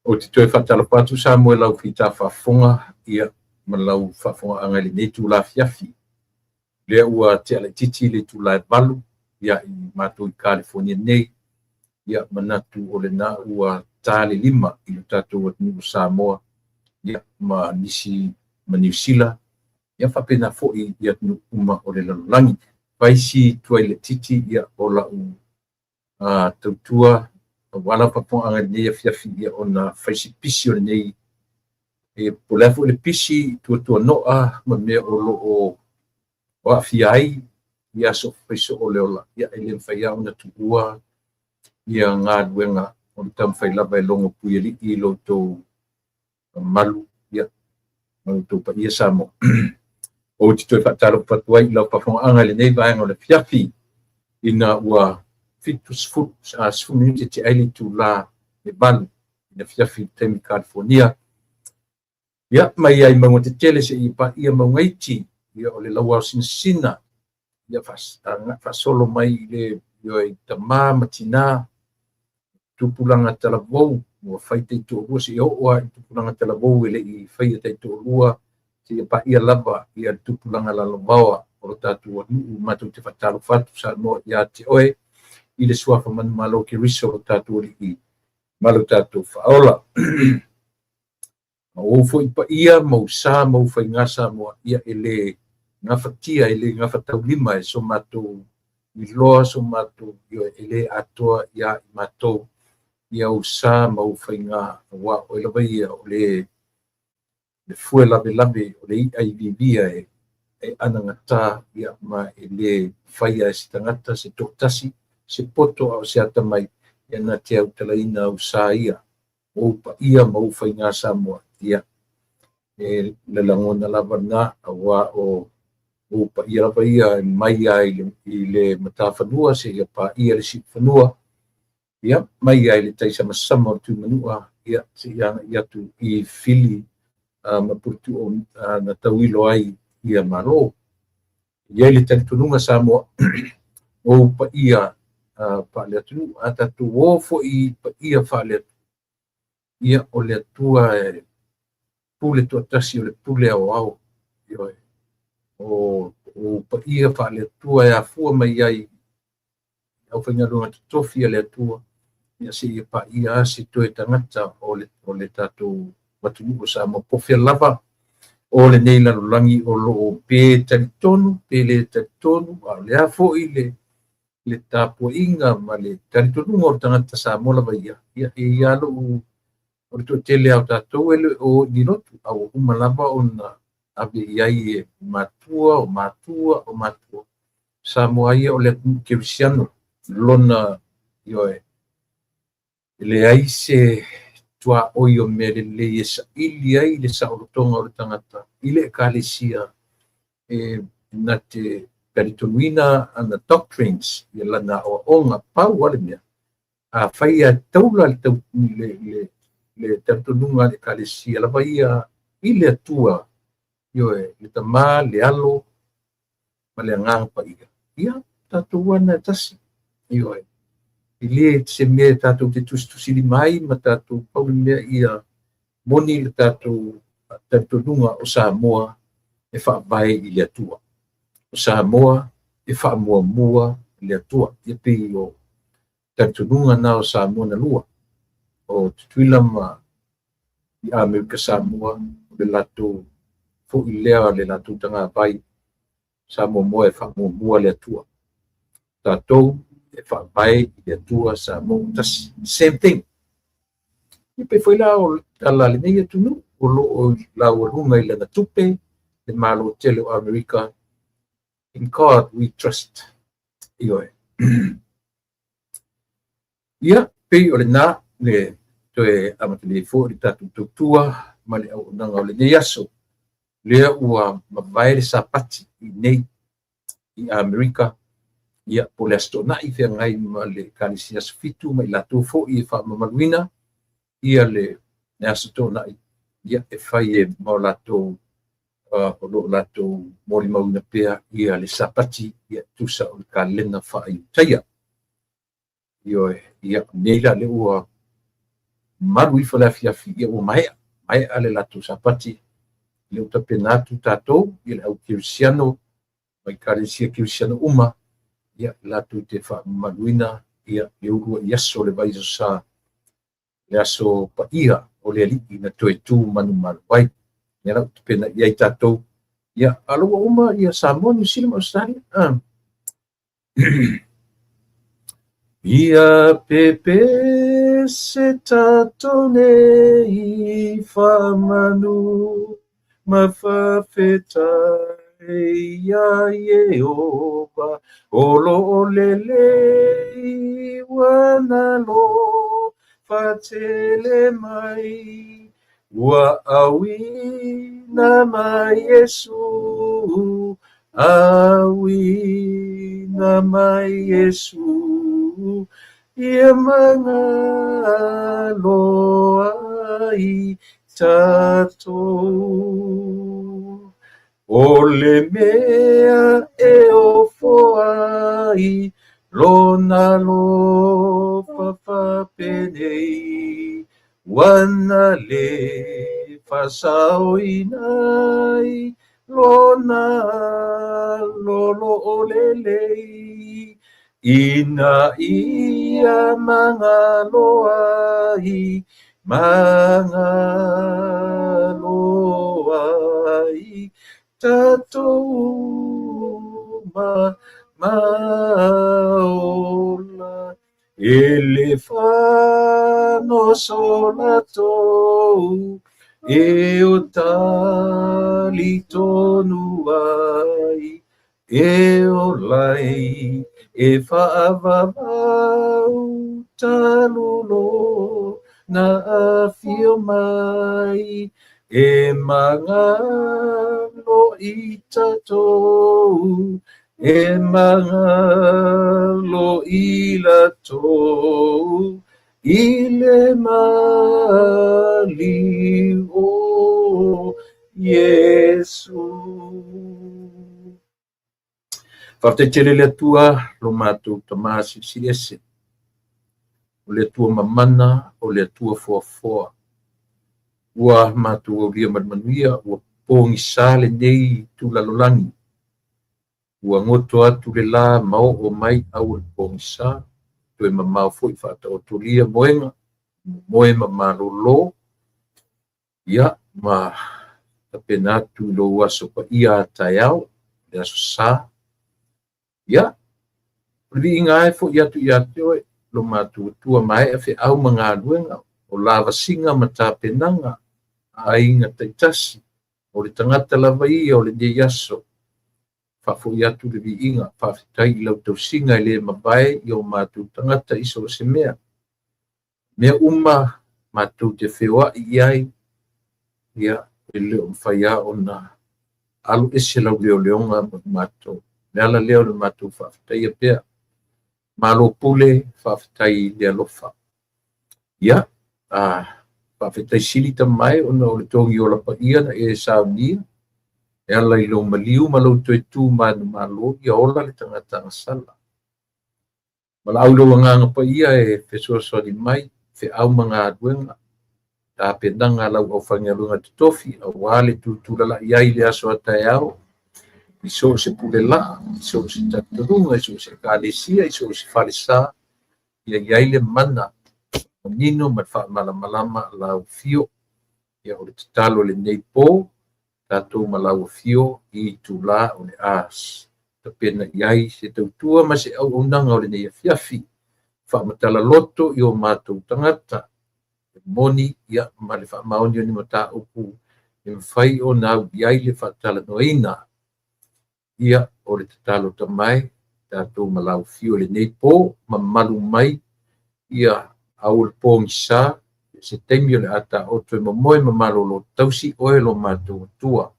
Ou te toe faatalofa atu Samoa i lau fita faafofoga, ia, ma lau faafofogaaga i lenei itula afiafi. Lea ua tea laitiiti le itula e 8 ia i matou i Kalifonia nei. Ia, manatu o lena ua ta le 5 i le tatou atunuu o Samoa, ia, ma nisi ma Niu Sila, ia faapena foi i atunuu uma o le lalolagi. Fai si tuai laitiiti ia o lau tautua aua lau faafofogaaga i lenei afiafi, ia ona fai si pisi o lenei, e po o le a foi le pisi i tuatuanoa ma mea o lo o aafia ai i aso faisoo o le ola, ia e le mafai lava ona tuua ia galuega o le taumafai lava e logo puialii i lo outou mamalu, ia, ma lo outou paia Samoa. Ou te toe faatalofa atu ai i lau faafofogaaga i lenei vaega o le afiafi, ina ua 70, 10 minute tea ai le itula e 8 i le afiafi i le taimi Kalifonia. Ia, mai ai mauga tetele seia paia mauga iti, ia o le lauao sinasina, ia faasolo mai i le ioe tama ma tina, tupulaga talavou ua fai taitoalua seia oo lava i tupulaga talavou e le i faia taitoalua, seia paia lava ia le tupulaga lalovaoa o lo tatou atunuu. Matou te faatalofa atu Samoa ia te oe i le suafa manumalo o Keriso lo tatou Alii ma lo tatou Faaola. Ma ou foi paia ma ou sa ma ou faiga Samoa, ia e le gafatia, e le gafataulima e so matou iloa, so matou ioe, e le atoa ia i matou ia ou sa ma ou faiga, aua o oe lava ia o le fue lavelave, o le i'a i viivia e anagata, ia ma e le faia e se tagata se toatasi, se poto a o se atamai, ia na te autalaina au sa ia, ou paia ma ou faiga Samoa, ia e le lagona lava lena, aua o ou paia lava ia e mai lava i le matafanua seia paia le siufanua, ia mai lava i le taisamasama o le Tuimanua, ia seia agai atu i fili ma puletuu na tauilo ai ia Malo. E i ai le talitonuga Samoa, ou paia faale-atunuu, a tatou o foi i paia faale-atunuu, ia o le Atua e pule toatasi, o le pule aoao, ioe, o paia faale-Atua e afua mai ai aufaigaluega totofi a le Atua, ia seia paia se toe tagata o le tatou atunuu o Samoa, po o fea lava o lenei lalolagi o lo o pe talitonu, pe le talitonu, a o le a foi le tapuaiga ma le talitonuga o le tagata Samoa lava ia, ia e ia lou o le toatele o tatou e le o ni lotu, a ua uma lava ona ave i ai e matua, o matua, o matua. Samoa ia o le atunuu kerisiano, lona ioe, e leai se tuaoi o mea lelei e saili ai le saolotoga o le tagata i le ekalesia e na te talitonuina ana doctrines, ia lana aoaoga. Pau lava le mea, a fai e taula le talitonuga a le ekalesia lava ia i le Atua, ioe, le Tama, le Alo ma le Agaga Paia, ia tatou ana e tasi, ioe, e le se mea e tatou te tusitusilima ai ma tatou pau le mea ia moni le tatou talitonuga o Samoa e faavae i le Atua. O Samoa e faamuamua le Atua. Ia pei o talitonuga na o Samoa na lua, o Tutuila ma i Amerika Samoa, o le latou foi lea, le latou tagavai, Samoa moa e faamuamua le Atua. Tatou e faavae i le Atua Samoa tasi. Same thing. Ia pei foi la o tala a lenei atunuu o lo o laualuga i lana tupe, le Malo tele o Amerika, in God we trust. Ioe. Ia, pei o lena le toe amatalia foi le tatou tautua ma le auaunaga o lenei aso. Lea ua mavae le Sapati i nei i Amerika, ia po o le Aso Toonai feagai ma le Ekalesia Aso Fitu ma i latou foi e faamamaluina ia le Aso Toonai, ia e fai e ma o latou o lo o latou molimauina pea ia le Sapati, ia tusa o le kalena faaiutaia. Ioe, ia nei la le ua Malu ifo le afiafi, ia ua maea, maea le latou Sapati, lea ua tapena atu tatou, ia le au kerisiano ma ekalesia kerisiano uma, ia latou te faamamaluina ia le uluai aso o le vaiaso sa, le aso paia o le Alii na toe tu manumanu ai. Ia la ua tapena i ai tatou, ia a o la ua uma ia Samoa, Niu Sila ma Ausetalia. Ia pepese tatou nei faamanu ma faafetai ia Ieova, o lo o lelei ua alofa tele mai, ua auina mai Iesu, auina mai Iesu, ia magalo ai tatou. O le mea e ofo ai lona alofa faapenei, ua na le faasaoina ai lona Alo o lo o lelei, ina ia magalo ai, magalo ai tatou uma ma ola. E le fanoso latou e o talitonu ai, e ola ai, e faavavau talu lona afio mai, e magalo i tatou, e magalo i latou, i le maliu o Iesu. Faafetai tele le Atua lo matou Tama Silisili Ese, o le Atua mamana, o le Atua foafoa. Ua matou aulia ma le manuia, ua pogisa lenei itu lalolagi, ua goto atu le la ma oo mai au o le pogisa, toe mamao foi faataotolia moega, moe ma malolo, ia ma tapena atu i lou aso paia a taeao, le aso sa. Ia, o le viiga e fo'i atu ia te oe, lo matou Atua maea feau ma galuega, o lavasiga ma tapenaga, a aiga taitasi, o le tagata lava ia o lenei aso. Faafoi atu le viiga, faafetai i lau tausiga e le mavae i o matou tagata i so o se mea. Mea uma matou te feoai i ai, ia, e le o mafai lava ona alu ese lau leoleoga ma matou. Le ala lea o le matou faafetaia pea. Malo pule, faafetai i le alofa. Ia, faafetai sili tamae ona o le togi ola paia na e saunia, e ala i lou maliu ma lou toe tu manumalo, ia ola le tagata agasala. Valaau i lou agaga paia e fesoasoani mai, feau ma galuega, tapenaga a lau aufaigaluega totofi, aua le tutulalai ai le aso a taeao, i so o se pule laa, i so o se talitonuga, i so o se ekalesia, i so o se falesa, ia i ai le mana manino ma le faamalamalama a lau afio. Ia o le tatalo i lenei po, tatou ma lau afio i itula o le a tapena i ai se tautua ma se auaunaga o lenei afiafi. Faamatala loto i o matou tagata, le moni ia ma le faamaoni o ni mataupu e mafai ona au i ai le faatalanoaina. Ia o le tatalo tamae, tatou ma lau afio i lenei po, mamalu mai ia au o le pogisa, se taimi o le a taoto e momoe ma malolo tausi oe lo matou Atua.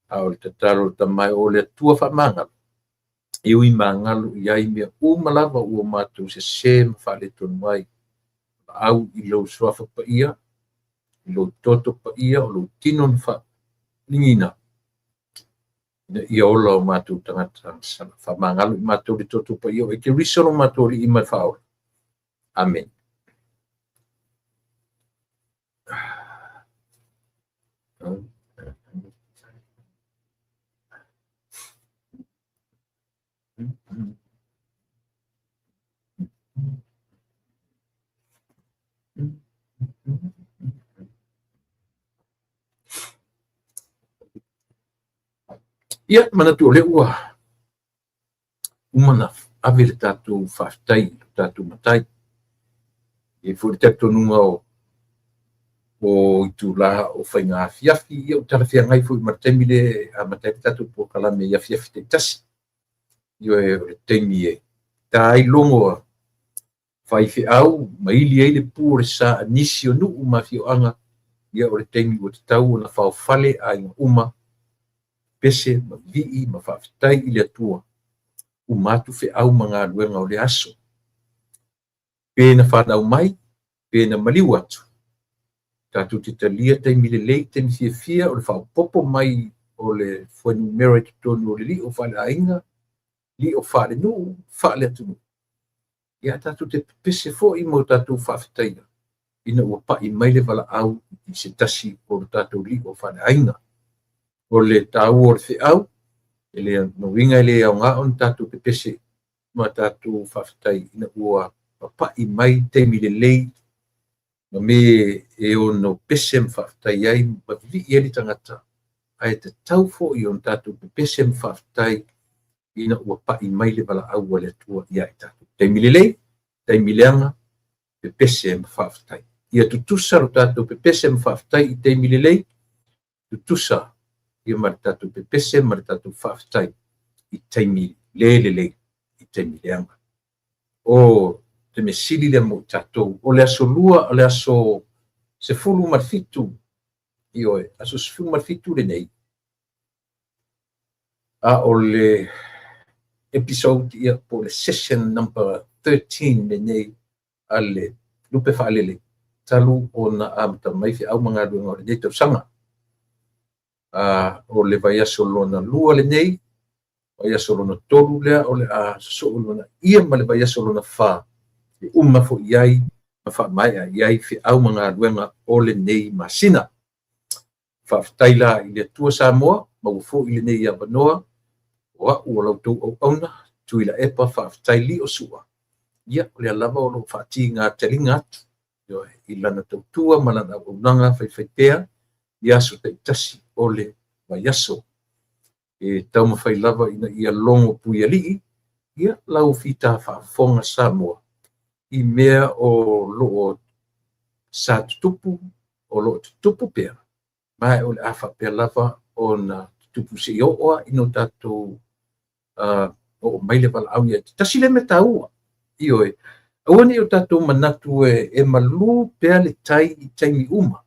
A o le tatalo tamae o le Atua faamagalo, e ui magalo i ai mea uma lava ua matou sese ma faaletonu ai. Valaau i lou suafa paia, i lou toto paia, o lou tino na faaligiina, ina ia ola o matou tagata agasala. Faamagalo i matou le toto paia o Keriso lo matou Alii ma le Faaola. Amene. Ia, manatu o lea ua uma ona ave le tatou faafetai i lo tatou Matai. E i ai foi le talitonuga o itula o faiga afiafi, ia ua talafeagai foi ma le taimi lea e amata ai le tatou polokalame i afiafi taitasi. Ioe, o le taimi e ta ai logo a faifeau ma ili ai le pu o le sa a nisi o nuu ma afioaga, ia o le taimi ua tatau ona faofale aiga uma, pese ma vivii ma faafetai i le Atua, uma atu feau ma galuega o lea aso. Pe na fanau mai, pe na maliu atu, tatou te talia taimi lelei, taimi fiafia o le faaopoopo mai o le fuainumera i totonu o le lio faaleaiga, lio faalenuu, faaleatunuu. Ia tatou te pepese foi ma o tatou faafetaia ina ua pai mai le valaau i se tasi o le tatou lio faaleaiga. O le taua o le feau, e le lona uiga e le aoga ona tatou pepese ma tatou faafetai ina ua papai mai taimi lelei ma me e ono pese ma faafetai ai ma vivii ai le tagata, ae tatau foi ona tatou pepese ma faafetai ina ua pai mai le valaau a le Atua ia i tatou. Taimi lelei, taimi leaga, pepese ma faafetai. Ia tutusa lo tatou pepese ma faafetai i taimi lelei, tutusa ia ma le tatou pepese ma le tatou faafetai i taimi le lelei, i taimi leaga. O te mea sili lea mo i tatou. O le aso lua, o le aso 17, ioe, aso 17 lenei, a o le episode, ia, po o le session number 13 lenei a le Lupe Faalele talu ona amata mai feau ma galuega o lenei tausaga. O le vaiaso lona lua lenei, vaiaso lona tolu lea o le a sosoo lona ia ma le vaiaso lona fa, e uma foi ai ma faamaea i ai feau ma galuega o lenei masina. Faafetai la i le Atua Samoa, maua foi lenei avanoa, o au o la outou auauna, Tuilaepa Faafetai Lio Sua, ia o lea lava o lo o faatiga taliga atu i lana tautua ma lana auaunaga faifaipea i aso taitasi o le vaiaso. E taumafai lava ina ia logo puialii ia lau fita faafofoga Samoa i mea o lo o sa tutupu, o lo o tutupu pea, ma o le a faapea lava ona tutupu seia oo lava ina o tatou oo mai le valaau ia te tasi le mea taua. Ioe, aua ne i o tatou manatu e malu pea le tai i taimi uma.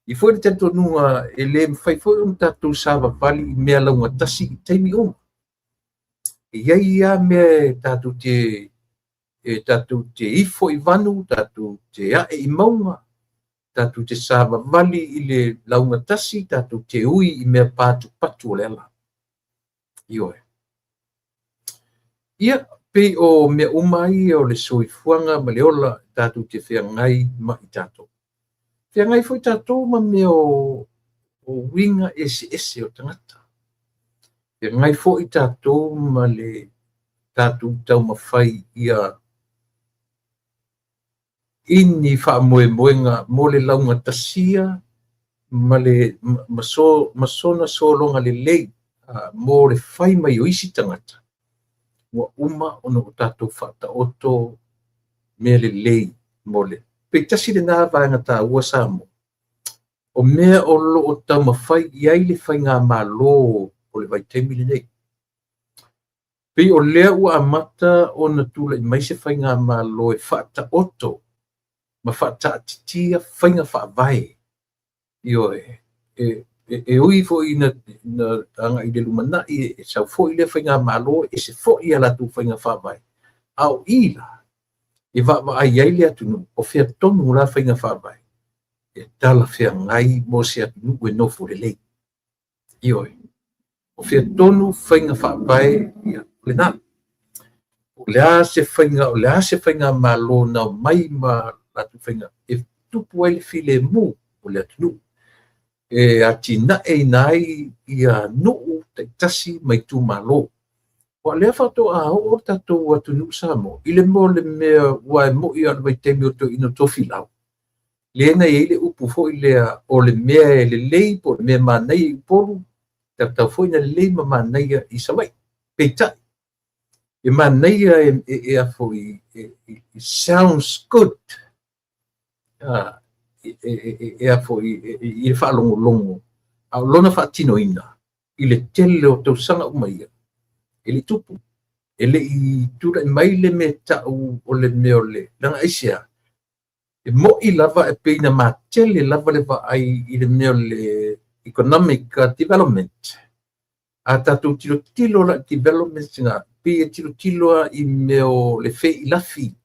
I foi le talitonuga e le mafai foi ona tatou savavali i mea laugatasi i taimi uma. E i ai lava mea e tatou te ifo i vanu, tatou te ae i mauga, tatou te savavali i le laugatasi, tatou te ui i mea patupatu o le ala. Ioe. Ia, pei o mea uma ia o le soifuaga ma le ola tatou te feagai ma i tatou. Feagai foi tatou ma mea o uiga eseese o tagata. Feagai foi tatou ma le tatou taumafai ia ini faamoemoega mo le laugatasia ma le ma sona sologa lelei mo le fai mai o isi tagata, ua uma ona o tatou faataoto mea lelei mo le. Pei tasi lena vaega taua Samoa, o mea o lo o taumafai i ai le faigamalo o le vaitaimi lenei. Pei o lea ua amata ona tulai mai se faigamalo e faataoto ma faataatitia faiga faavae. Ioe, e ui foi ina agai i le lumanai e sau foi lea faigamalo, e ese foi a latou faiga faavae, a o i la e vaavaai ai le atunuu o fea tonu la faiga faavae e talafeagai mo se atunuu e nofo lelei. Ioe, o fea tonu faiga faavae ia lena. O le a se faiga, o le a se faigamalo na omai ma latou faiga e tupu ai le filemu o le atunuu, e atinaeina ai ia nuu taitasi ma itumalo. Aua o lea faatoa oo le tatou atunuu Samoa i le mea o le mea ua e moi lava o le vaitaimi o toeaiina tofilau, lea na i ai le upu foi lea o le mea e lelei po o le mea e manaia i Upolu, Tatau foi na lelei ma manaia i Savaii. Peitai, e manaia e a foi, e sounds good, e a foi, i le faalogologo, a o lona faatinoina i le tele o tausaga uma ia, e le i tupu, e le i tulai mai le mea tau o le mea o le, leaga aisea? E mo'i lava e pei na matele lava le vaai i le mea o le economic development. A tatou tilotilo la i development na, pei e tilotilo lava i mea o le feilafi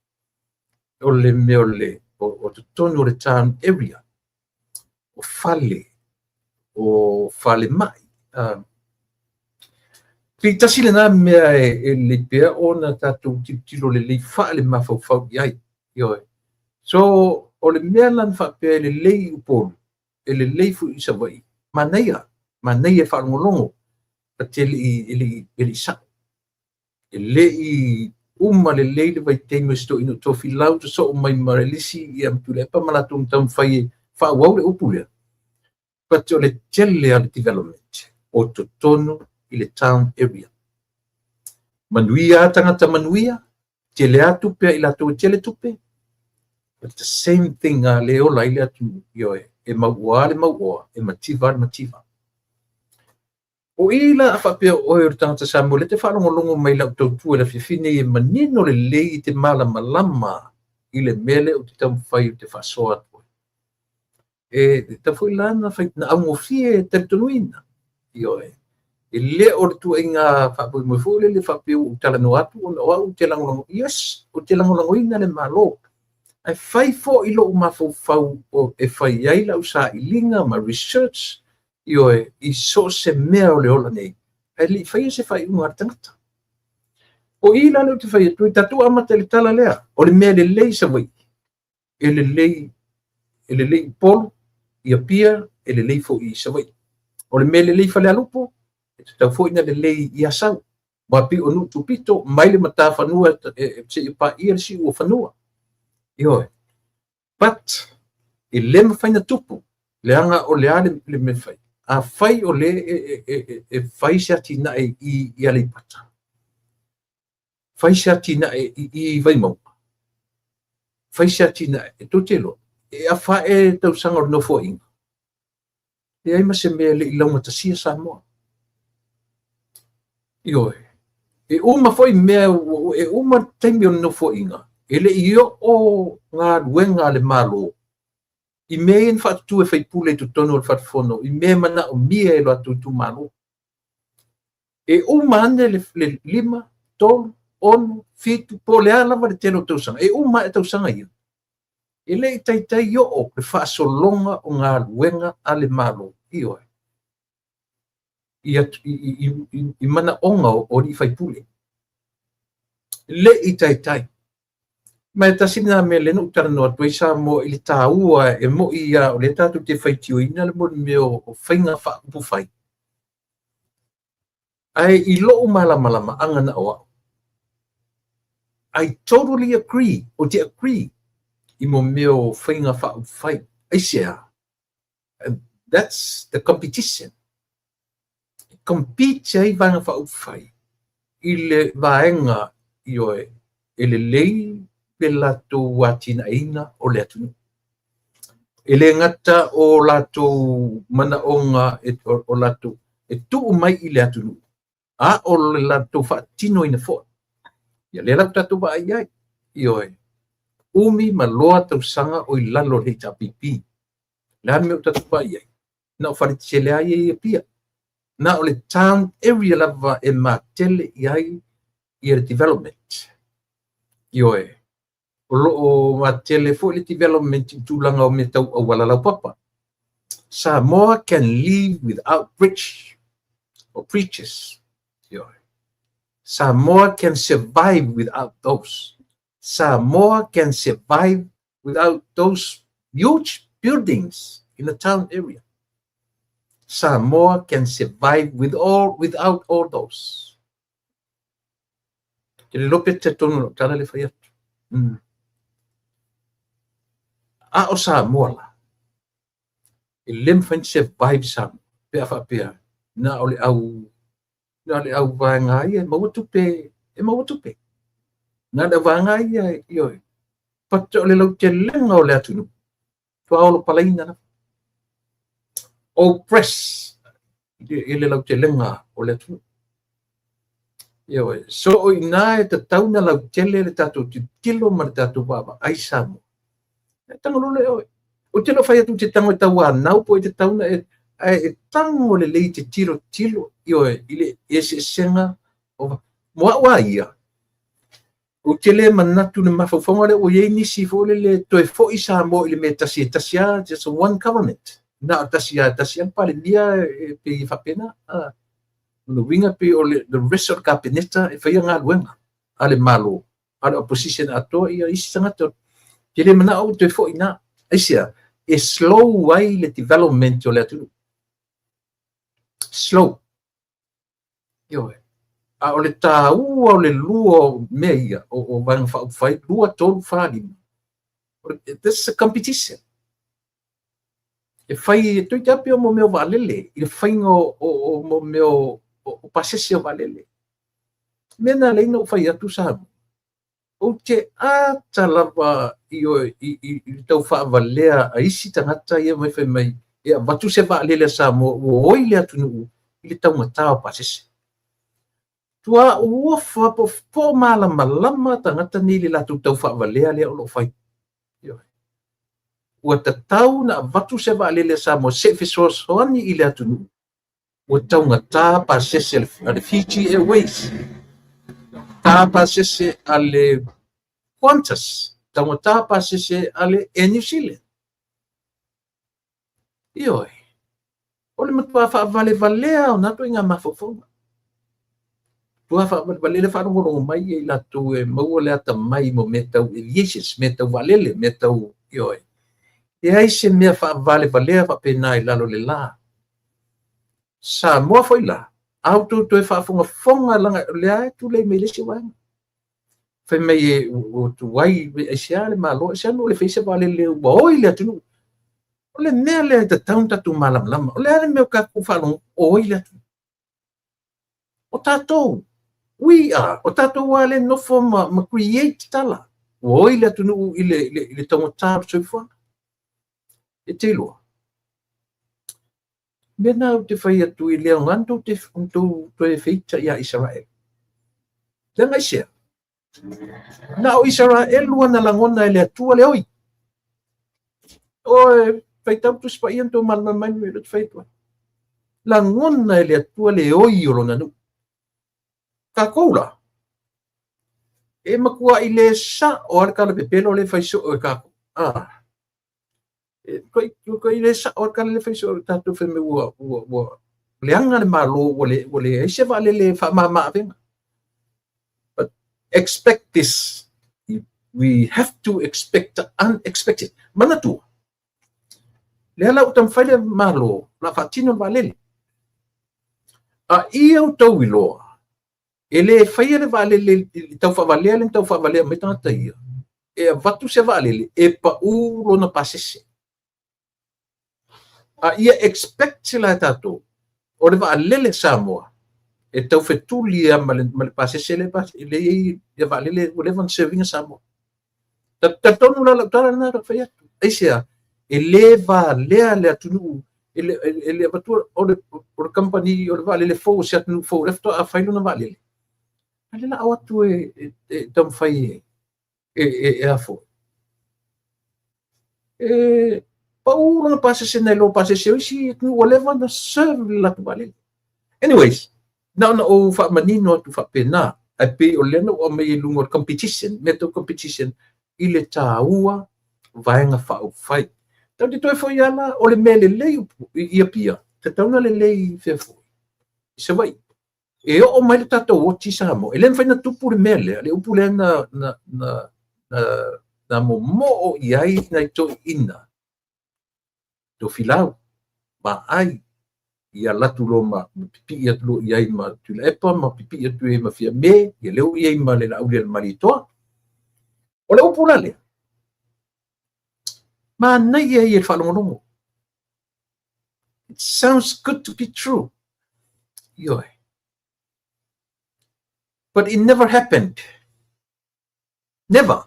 o le mea o le o totonu o le town area, o fale, o falemai. Pei tasi lena mea e lelei pea ona tatou tilotilo lelei faale-mafaufau i ai. Ioe. So, o le mea la na faapea e lelei i Upolu, e lelei foi i Savaii, manaia, manaia e faalogologo, but e le i sao. E le i uma lelei le vaitaimi o si toeaina o Tofilau sosoo mai ma le isi ia ma Tuilaepa ma latou na taumafai e faaauau le upu lea. But o le tele lava o le development o totonu i le town area. Manuia lava tagata manuia, tele lava tupe a i latou e tele tupe, but the same thing a le ola ai le atunuu, ioe, e mauoa le mauoa, e mativa le mativa. O i la a faapea oe o le tagata Samoa lea e te faalogologo mai i lau tautua i le afiafi nei e manino lelei i te malamalama i le mea lea ou te taumafai ou te faasoa atu ai. E tatau foi la na augofie e talitonuina. Ioe. E le o le tuuaiga faamoemoe foi lele faapea ua ou talanoa atu ona o au ou te lagolago. Yes, ou te lagolagoina le Malo. Ae fai foi lou mafaufau e fai ai lau sailiga ma research, ioe, i so o se mea o le ola nei, ae le i faia se faaiuga a le tagata. O i la lea ou te fai atu ai, tatou amata i le tala lea, o le mea lelei i Savaii, e lelei, e lelei i Upolu, i Apia, e lelei foi i Savaii. O le mea lelei i Falealupo, e tatau foi na lelei i Asau. Aua pei o nuu tupito mai le matafanua seia paia le siu o fanua. Ioe. But, e le mafai na tupu, leaga o le a le mea fai. Afai o le e fai se atinae i Aleipata, fai se atinae i Vaimauga, fai se atinae, e tou te iloa, e afa ae tausaga o le Nofoaiga, leai ma se mea e le i laugatasia Samoa. Ioe. E uma foi mea, e uma le taimi o le Nofoaiga, e le i oo galuega a le Malo i mea ia na faatutu e faipule i totonu o le Fale Fono, i mea e manaomia e lo latou itumalo. E uma ane le 5, 3, 6, 7, po o le a lava le tele o tausaga, e uma ae tausaga ia, e le i taitai oo le faasologa o galuega a le Malo, ioe, i manaoga o alii faipule. E le i taitai. Ma e tasi lena mea lea na ou talanoa atu ai Samoa i le taua e mo'i lava o lea tatou te faitioina le mea o faiga faaupufai. Ae i lou malamalamaaga na o au, I totally agree, ou te agree i mo mea o faiga faaupufai. Aisea? That's the competition. E compete ai vaega faaupufai i le vaega, ioe, e lelei le latou atinaeina o le atunuu. E le gata o latou manaoga o latou e tuu mai i le atunuu, a o le latou faatinoina foi. Ia lea la ua tatou vaai ai, ioe, umi ma loa tausaga o i lalo o le HRPP. Le a le mea ua tatou vaai ai? Na o faletetele lava ia i Apia. Na o le town area lava e matele i ai ia le development. Ioe, o lo o matele foi le development i tulaga o mea tau auala laupapa. Samoa can live without bridge or bridges. Ioe. Samoa can survive without those. Samoa can survive without those huge buildings in the town area. Samoa can survive without all those. Ke le lope te tonu lau tala le fai atu. A o Samoa la, e le mafai na survive Samoa, pe a faapea, Na o le au na o le au vaega ia e maua tupe, e maua tupe. Na o le au vaega ia, ioe. But o le lautelega o le atunuu, tuaolo palaina lava. Oppress i le lautelega o le atunuu. Ioe. So o i ina e tatau ona lautele le tatou tilotilo ma le tatou vaavaai Samoa. E tago loa lea oe. Ou te le o fai atu ou te tago e tauanau po o e tatau ona e, ae e tago lelei e te tilotilo, ioe, i le eseesega o, mo au lava ia, ou te le manatu i le mafaufauga lea ua i ai nisi foi lele toe foi Samoa i le mea tasi e tasi lava, just one government. Na o tasi lava, tasi lava le Palemia e pei e faapena. Ah. O le uiga pei o le the rest o le Kapeneta e faia galuega a le Malo, a le opposition atoa ia isi tagata. Te le manao au toe foi i ina. Aisea? E slow ai le development o le atunuu. Slow. Ioe. A o le taua o le lua o mea ia, o Vaega Faaupufai, 2, 3, 4, 5. This is a competition. E fai, e toeitiiti lava pei o mea o vaalele, i le faiga o mea o pasese o vaalele. O mea na lea na ou fai atu Samoa, ou te ata lava i, i, i le tau faavalea a isi tagata ia mai fai mai e avatu se vaalele a Samoa ua oi le atunuu i le taugata o pasese. Tua uofa po po malamalama tagata nei i le latou tau faavalea lea o lo o fai. Ua tatau na avatu se vaalele a Samoa se i fesoasoani i le atunuu ua taugata pasese a le Fiji Airways, taugata pasese a le Qantas, taugata pasese a le Air New Zealand. Ioe, o le matua faavalevalea o na ituaiga mafaufauga. Matua faavalevalea le faalogologo mai ia i latou e maua le atamai mo mea tau aviations, mea tau vaalele, mea tau, ioe. Leai se mea faavalevalea faapena i lalo o le la. Samoa foi la, a outou toe faafogafoga leaga o lea e tulei mai le isi vaega. Fai mai e ua tuai, aisea le Malo, aisea le mea ua le fai se vaalele ua oi le atunuu. O le mea lea e tatau ona tatou malamalama. O le a le mea o tatou faalogo oi le atunuu. O tatou, we are, o tatou lava lea e nofo ma create tala. Ua oi le atunuu i le taugata o le soifuaga. E te iloa. Mea na ou te fai atu i le aoga na tou toe feita ia Isaraelu. Leaga aisea? Na o Isaraelu na lagona e le Atua le oi. Oe, faitau Tusi Paia na tou malamalama mai le mea ou te fai atu ai. Lagona e le Atua le oi o lona nuu. Tatou la, e matuai le sao lava le tala pepelo lea e fai soo e tatou. Ah. E le sao le tala lea e fai soo e tatou fai mai ua leaga le Malo, ua leai se vaalele faamama avega. But expect this. We have to expect the unexpected. Manatua, lea la ua taumafai le Malo la faatino le vaalele. A ia outou iloa, e le faia le vaalele i tau faavalea le tau faavalea mai tagata ia, e avatu se vaalele e pau lona pasese. A ia expect la e tatou, o le vaalele Samoa, e tau fetuli lava ma le pasese lea e i ai le vaalele ua leva ona serve ina Samoa. Talitonu la lau tala lena na fai atu. Aisea, e le valea le atunuu, e le avatua o le kamupani o le vaalele fou, o se atunuu fou, lea faatoa fai lona vaalele. A lea la o atu e taumafai e a foi. E pau lona pasese nai lo pasese o isi atunuu ua leva ona serve le latou vaalele. Anyways, na ona ou faamanino atu faapena, ae pei o lea na ou aumai i luga o le competition, mea tau competition, i le taua Vaega Faaupufai. Tatou te toe foi lava la, o le mea lelei i Apia, tatau ona lelei fea foi? I Savaii. E oo mai le tatou oti i Samoa, e le mafai ona tupu le mea lea, le upu lea na momoo i ai nai toeaiina, Tofilau, Vaai, ia alu atu loa ma pipii atu loa i ai ma Tuilaepa ma pipii atu i ai ma Fiame, ia lea ua i ai ma le Laaulialemalietoa. O le upu la lea, manaia ia i le faalogologo. It sounds good to be true. Ioe. But it never happened. Never.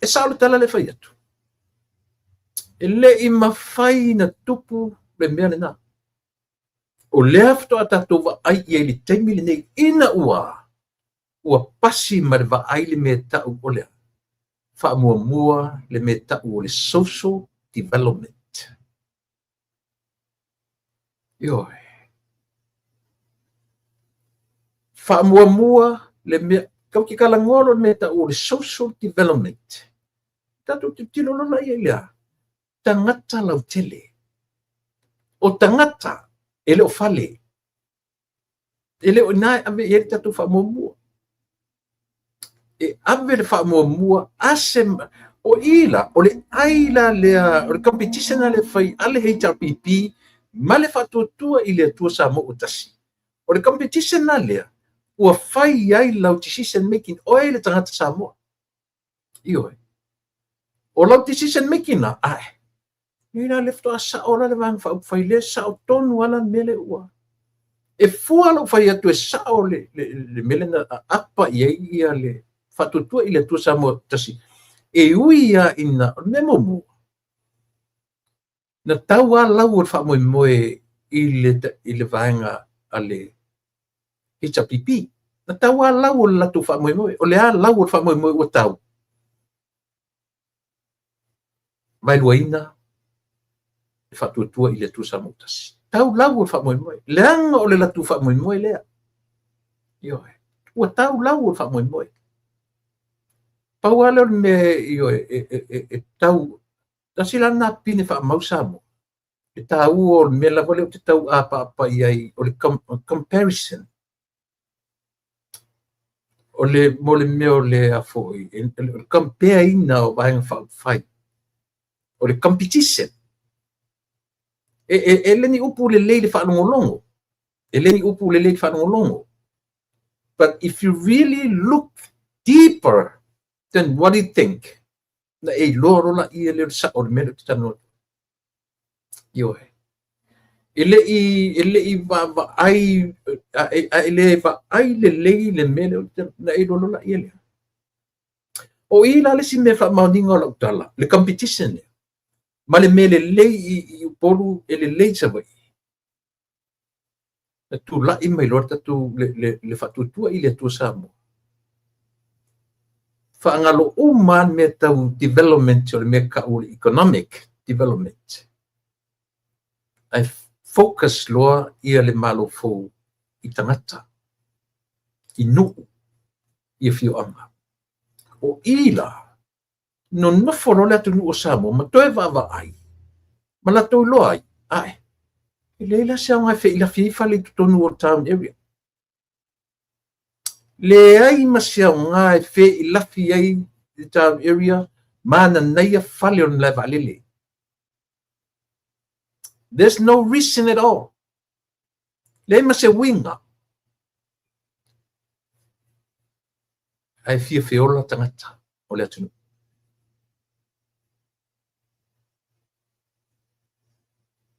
E sao le tala le fai atu. E le i mafai na tupu le mea lena. O lea faatoa tatou vaai i ai i le taimi lenei ina ua ua pasi ma le vaai le mea tau o le faamuamua le mea tau o le social development. Ioe. Faamuamua le mea, tatou te talanoa loa i le mea e tau o le social development. Tatou tilotilo loa laia i le a? Tagata lautele. O tagata e le o fale. E le o i ina e ave i ai le tatou faamuamua. E ave le faamuamua a se o i la, o le ai la lea, o le competition la lea fai a le HRPP ma le Faatuatua i le Atua Samoa ua Tasi. O le competition la lea, ua fai ai lau decision making, oe le tagata Samoa. Ioe. O lau decision making la, ae, nei la le faatoa sao la le Vaega Faaupufai lea, sao tonu lava la le mea lea ua. E fua lou fai atu e sao le, le, le mea lea na apa i ai ia le Faatuatua i le Atua Samoa Tasi. E ui lava ina, o le mea muamua, na tau lava lau o le faamoemoe i le, i le vaega a le HRPP. Na tau lava lau o le latou faamoemoe. O le a lau o le faamoemoe ua tau? Vaeluaina le Faatuatua i le Atua Samoa Tasi. Tau lau o le faamoemoe. Leaga o le latou faamoemoe lea. Ioe. Ua tau lau o le faamoemoe. Pau lava lea o le mea ioe, e, e, e, e tau Tasi la lena pine faamau Samoa, le taua o le mea lava lea ou te tau apaapa i ai, o le comparison. O le, mo le mea o le a foi, o le compare ina o Vaega Faaupufai. O le competition. E, e, e le ni upu lelei le faalogologo. E le ni upu lelei le faalogologo. But if you really look deeper than what you think, na e iloa loa laia lea o le sao o le mea lea ou te talanoa atu. Ioe. E le i, e le i vaavaai, a e, a e le vaai lelei le mea lea ou te, na e iloa loa laia lea. O i la le isi mea faamaoniga o lau tala, le competition lea, ma le mea lelei i, i Upolu e lelei i Savaii. Na tulai mai loa le tatou le, le, le faatuatua i le Atua Samoa. Faagalo uma lava le mea tau development o le mea tau o le economic development. Ae focus loa ia le Malo fou i tagata, i nuu, i afioaga. O i la, nonofo loa le atunuu o Samoa ma toe vaavaai ma latou iloa ai, ae, e leai la se aoga e feilafi ai fale i totonu o town area. Leai ma se aoga e feilafi ai le town area ma nanaia fale o le malae vaalele. There's no reason at all. Leai ma se uiga. Ae fia feola tagata o le atunuu.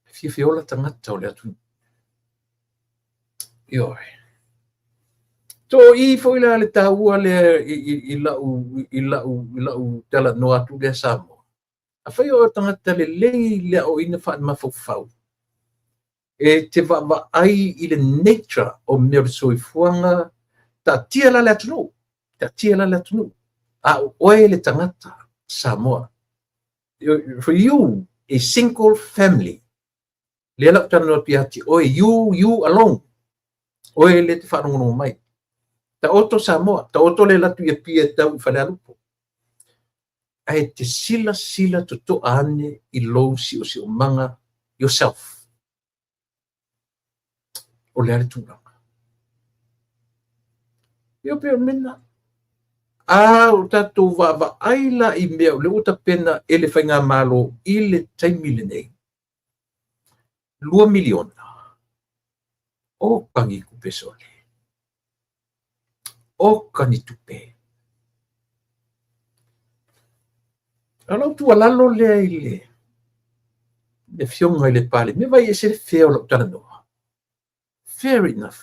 E fia feola tagata o le atunuu. Ioe. To i foi la le taua lea i, i, i lau, i lau, i lau talanoa atu lea Samoa. Afai o tagata lelei le aoaoina faale-mafaufau, e te vaavaai i le nature o mea o le soifuaga, taatia la le atunuu, taatia la le atunuu, a o oe le tagata Samoa. For you, a single family, lea la ou talanoa atu ia te oe, you, you alone, oe lea te faalogologo mai. Taoto Samoa, taoto le alu atu i Apia e tau i Falealupo. Ae te silasila totoa ane i lou siosiomaga yourself. O le a le tulaga? Ia pei o le mea lena. A o tatou vaavaai la i mea o lea ua tapena e le Faigamalo i le taimi lenei, $2 miliona. Oka ni tupe sole. Oka ni tupe. O lau tuualalo lea i le Le Afioga i le Palemia, vaai e ese le fea o lau talanoa. Fair enough.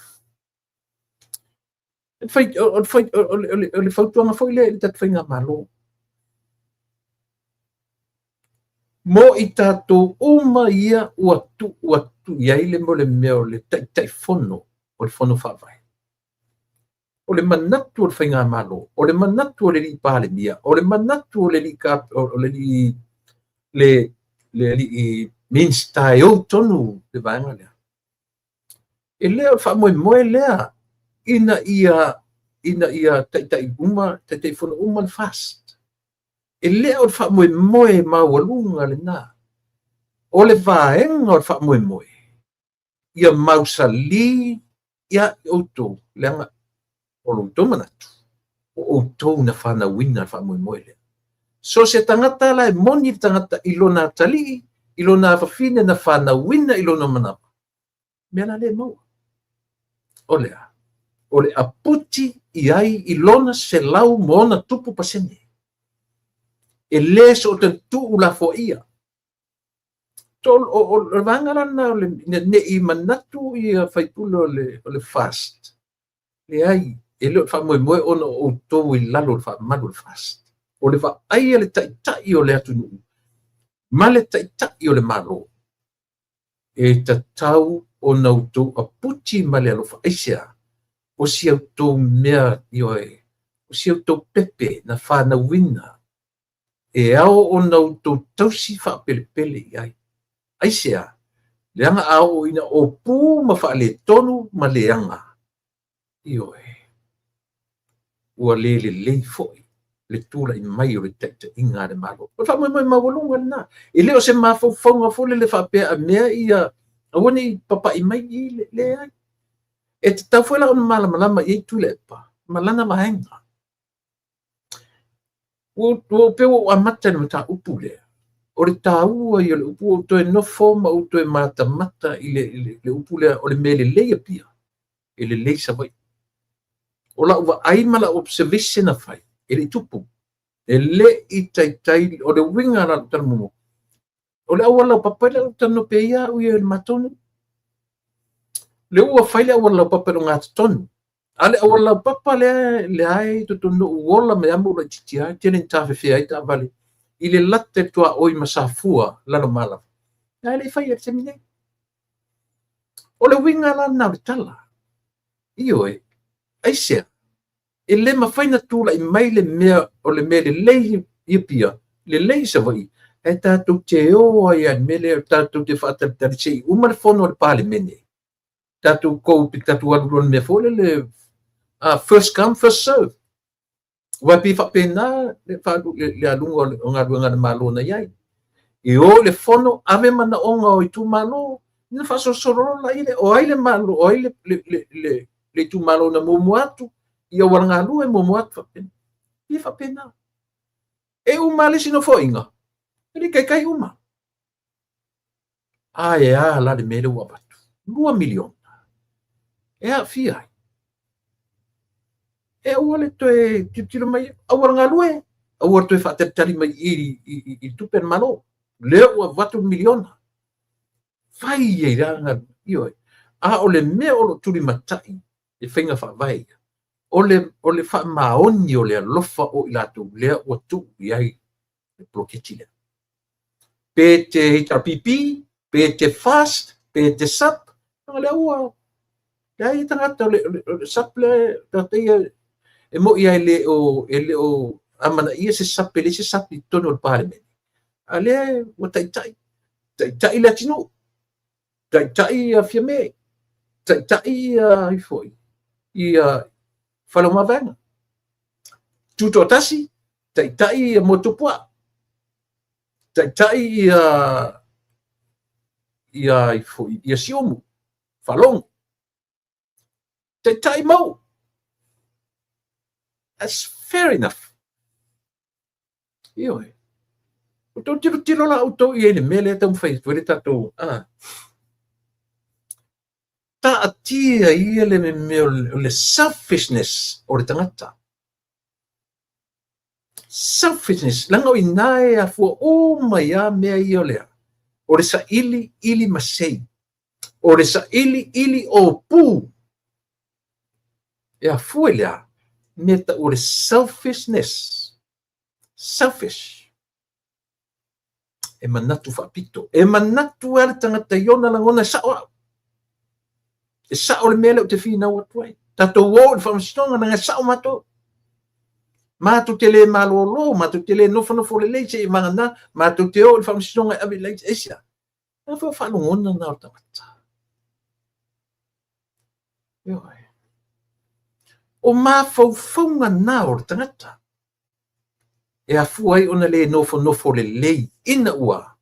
O le fautuaga foi lea i le tatou faigamalo, mo i tatou uma ia ua tuu atu i ai le mea o le Taitaifono o le Fono Faavae. O le manatu o le faigamalo, o le manatu o le alii Palemia, o le manatu o le alii le alii Minisita e ou tonu le vaega lea. E le o le faamoemoe lea ina ia taitai uma, Taitaifono uma le FAST. E le o le faamoemoe maualuga lena. O le vaega o le faamoemoe, ia mausali ia outou, leaga o lo outou manatu, o outou na fanauina le faamoemoe lea. So se tagata la e moni le tagata i lona atalii, i lona afafine na fanauina i lona manawa, mea la le maua. O lea, o le aputi i ai i lona 100+%. E le so o tuu la foia. O le vaega la lena o le ne i manatu ia faipule o le FAST. Leai, e le o faamoemoe ona o outou i lalo o le faamalu o le FAST. O le vaai a le taitai o le atunuu ma le taitai o le Malo, e tatau ona outou aputi ma le alofa. Aisea? O si outou mea, ioe, o si outou pepe na fanauina, e ao ona outou tausi faapelepele i ai. Aisea? Leaga a oo ina opu ma faaletonu ma leaga, ioe, ua le lelei foi le tulai mai o le taitaiga a le Malo. O le faamoemoe maualuga lena. E le o se mafaufauga foi lele faapea a mea ia aua ne i papai mai i leai. E tatau foi la ona malamalama i ai Tuilaepa ma lana vaega. Ua pei ua ou amata i le mataupu lea. O le taua ia o le upu, ua ou toe nofo ma ou toe matamata i le upu lea, o le mea lelei Apia, e lelei Savaii. O lau vaai ma lau observation na fai, e le i tupu. E le i taitai, o le uiga la o le tala muamua. O le auala laupapa lea ou talanoa pea ia au ia i le matou nuu. Le ua fai le auala laupapa i le ogatotonu. A le auala laupapa lea lea e totonu ou ola mai lava ma ou laitiiti ai, tele ina tafefea ai taavale i le lata i le tuaoi ma Safua, Lalomalava. Ae le i faia i le taimi nei. O le uiga la lena o le tala. Ioe, aisea? E le mafai ona tulai mai le mea o le mea lelei i Apia, lelei i Savaii, ae tatou te o ai lava i le mea lea, tatou te faatalitali se i uma le fono a le Palemene. Tatou kou, tatou alu loa i le mea foi lele, first come, first serve. Aua e pei faapena le aluga o galuega a le Malo na i ai. E o i le fono, ave manaoga o itumalo, ona faasolosolo loa lea, o ai le Malo, o ai le itumalo na muamua atu, i auala galue muamua atu faapena. Ia faapena. E uma le isi nofoaiga, e le taitai uma. Ae a la le mea lea ua avatu? 2 miliona. E aafia ai. E aua le toe tilotilo mai, auala galue, aua le toe faatalitali mai i tupe a le Malo. Lea ua avatu le miliona. Fai ai la, ioe. A o le mea o lo o tulimatai e faiga faavae ia, o le faamaoni o le alofa o i latou lea ua tuu i ai le poloketi lea. Pe te HRPP, pe te FAST, pe te SUP, lea ua leai tagata o le SUP lea tagata ia e moi lava e le o amanaia se SUP, e leai se SUP i totonu o le Palemene. A lea ua taitai, taitai le atunuu, taitai ia Fiame, taitai ia ai foi ia Faleomavaega. Tutoatasi, taitai ia Motuopuaa, taitai ia ai foi ia Siumu, Faalogo, taitai Mau. That's fair enough. Ioe. O tou tilotilo la outou i ai le mea lea e taumafai atu ai le tatou taatia ia le mea o le selfishness o le tagata. Selfishness, leaga o i ina e afua uma ai lava mea ia o lea. O le saili ili masei. O le saili ili ōpū. E afua i le a? Mea tau o le selfishness. Selfish. E manatu faapito. E manatu lava le tagata i ona lagona e sao au. E sao le mea lea ou te finau atu ai. Tatou o i le faamasinoga leaga e sao matou. Matou te le malolo, matou te le nofonofo lelei seia vagana, matou te o i le faamasinoga e ave i laiti. Aisea? Leaga foi o faalogona na o le tagata. Ioe. O mafaufauga na o le tagata e afua ai ona le nofonofo lelei ina ua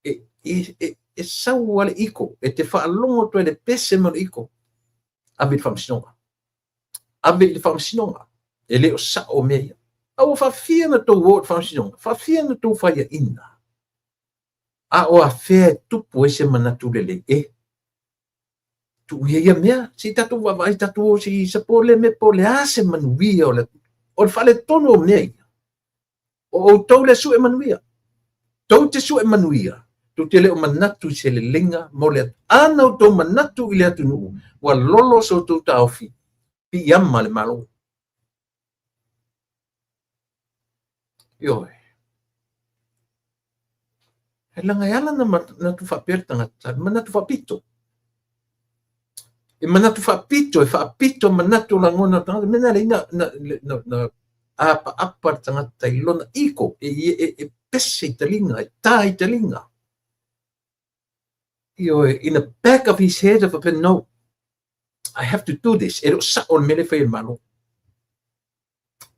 e, e, e, e sau lava le ego, e te faalogo atu ai le pese ma le ego, ave i le faamasinoga. Ave i le faamasinoga. E le o sao mea ia. A ua faafia ona tou o i le faamasinoga, faafia ona tou faiaina. A o afea e tupu ai se manatu lelei? E tuu ia ia mea, se i tatou vaavaai, tatou o se i support lea mea po o le a se manuia o le, o le faaletonu o mea ia. O outou le sue manuia. Tou te sue manuia, tou te le o manatu i se leleiga mo le a na outou manatu i le atunuu, ua lolo so outou taofi, piiama le Malo. Ioe. E leaga e ala ona manatu faapea le tagata, e manatu faapito. E manatu faapito, e faapito manatu lagona o le tagata. Mea na lea na, na, na, na apaapa le tagata i lona ego, e, e, e pese i taliga, e tā i taliga. Ioe, in the back of his head, of a no, I have to do this. E le o sao le mea lea e fai e le Malo.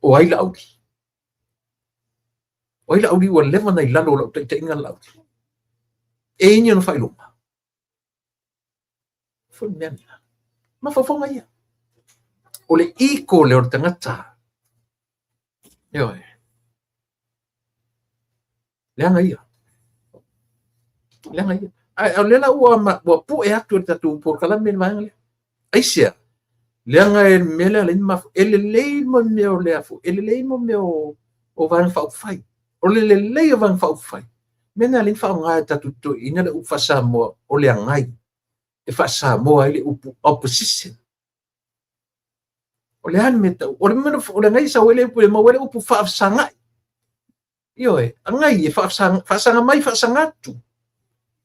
O ai Laauli? O ai Laauli ua leva ona i lalo o lau taitaiga Laauli? E i ai ni ona faailoga? Foi mea lena. Mafaufauga ia. O le ego lea o le tagata. Ioe. Leaga ia. Leaga ia. Ae o lea la ua, ua pue atu e le tatou polokalame le vaega lea. Aisea? Leaga e le mea lea alai mafua. E lelei mo mea o lea foi. E lelei mo mea o, o Vaega Faaupufai. O le lelei o Vaega Faaupufai, mea na alai faaaoga e tatou toeaiina le upu faa-Samoa o le agai. E faa-Samoa ai le upu opposition. O le a le mea tau? O le mea o le agai sau ai le upu e maua ai le upu faafesagai. Ioe, agai e faasaga mai faasaga atu.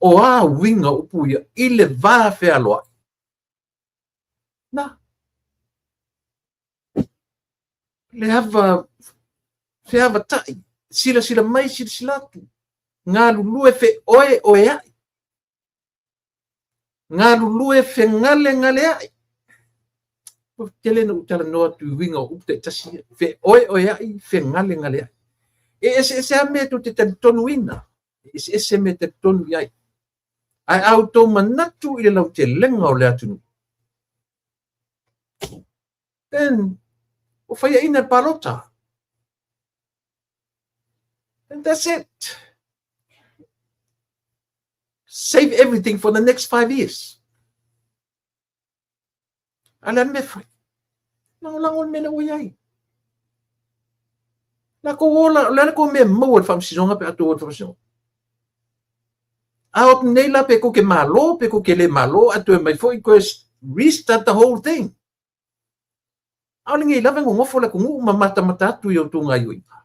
O a uiga o upu ia i le va fealoai? Na. Le ava feavatai, silasila mai silasila atu, galulue feoeoeai, galulue fegalegaleai. Ua tele na ou talanoa atu i uiga o upu taitasi ia, feoeoeai, fegalegaleai. E eseese lava mea tou te talitonuina, e eseese mea e talitonu i ai. Ae a outou manatu i le lautelega o le atunuu, then ua faiaina le palota. And that's it. Save everything for the next 5 years. A le a le mea fai? Lagolago le mea lea ua i ai. La kou ola, o le a le kou mea e maua i le faamasinoga pe a tou o i le faamasinoga? A o atu nei la pe kou te malo, pe kou te le malo, ae toe aumai foi toe restart the whole thing. ʻAʻole nei lava e nonofo le atunuu ma matamata atu i outou gaioiga.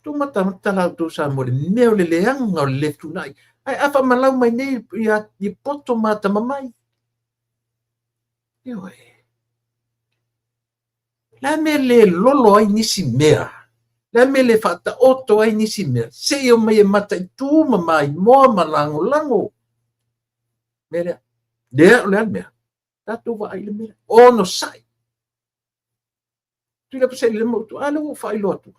Tou matamata la outou Samoa i le mea o le leaga o le le fetuunai. Ae a faamalau mai nei ia, i poto ma atamamai. Ioe. Le a mea le lolo ai nisi mea? Le a mea le faataoto ai nisi mea? Se i omai e mataitu ma maimoa ma lagolago. Mea lea. Lea o le a le mea? Tatou vaai i le mea. Onosai. Tuilaepa Sailele Mautu, a lea ua ou faailoa atu.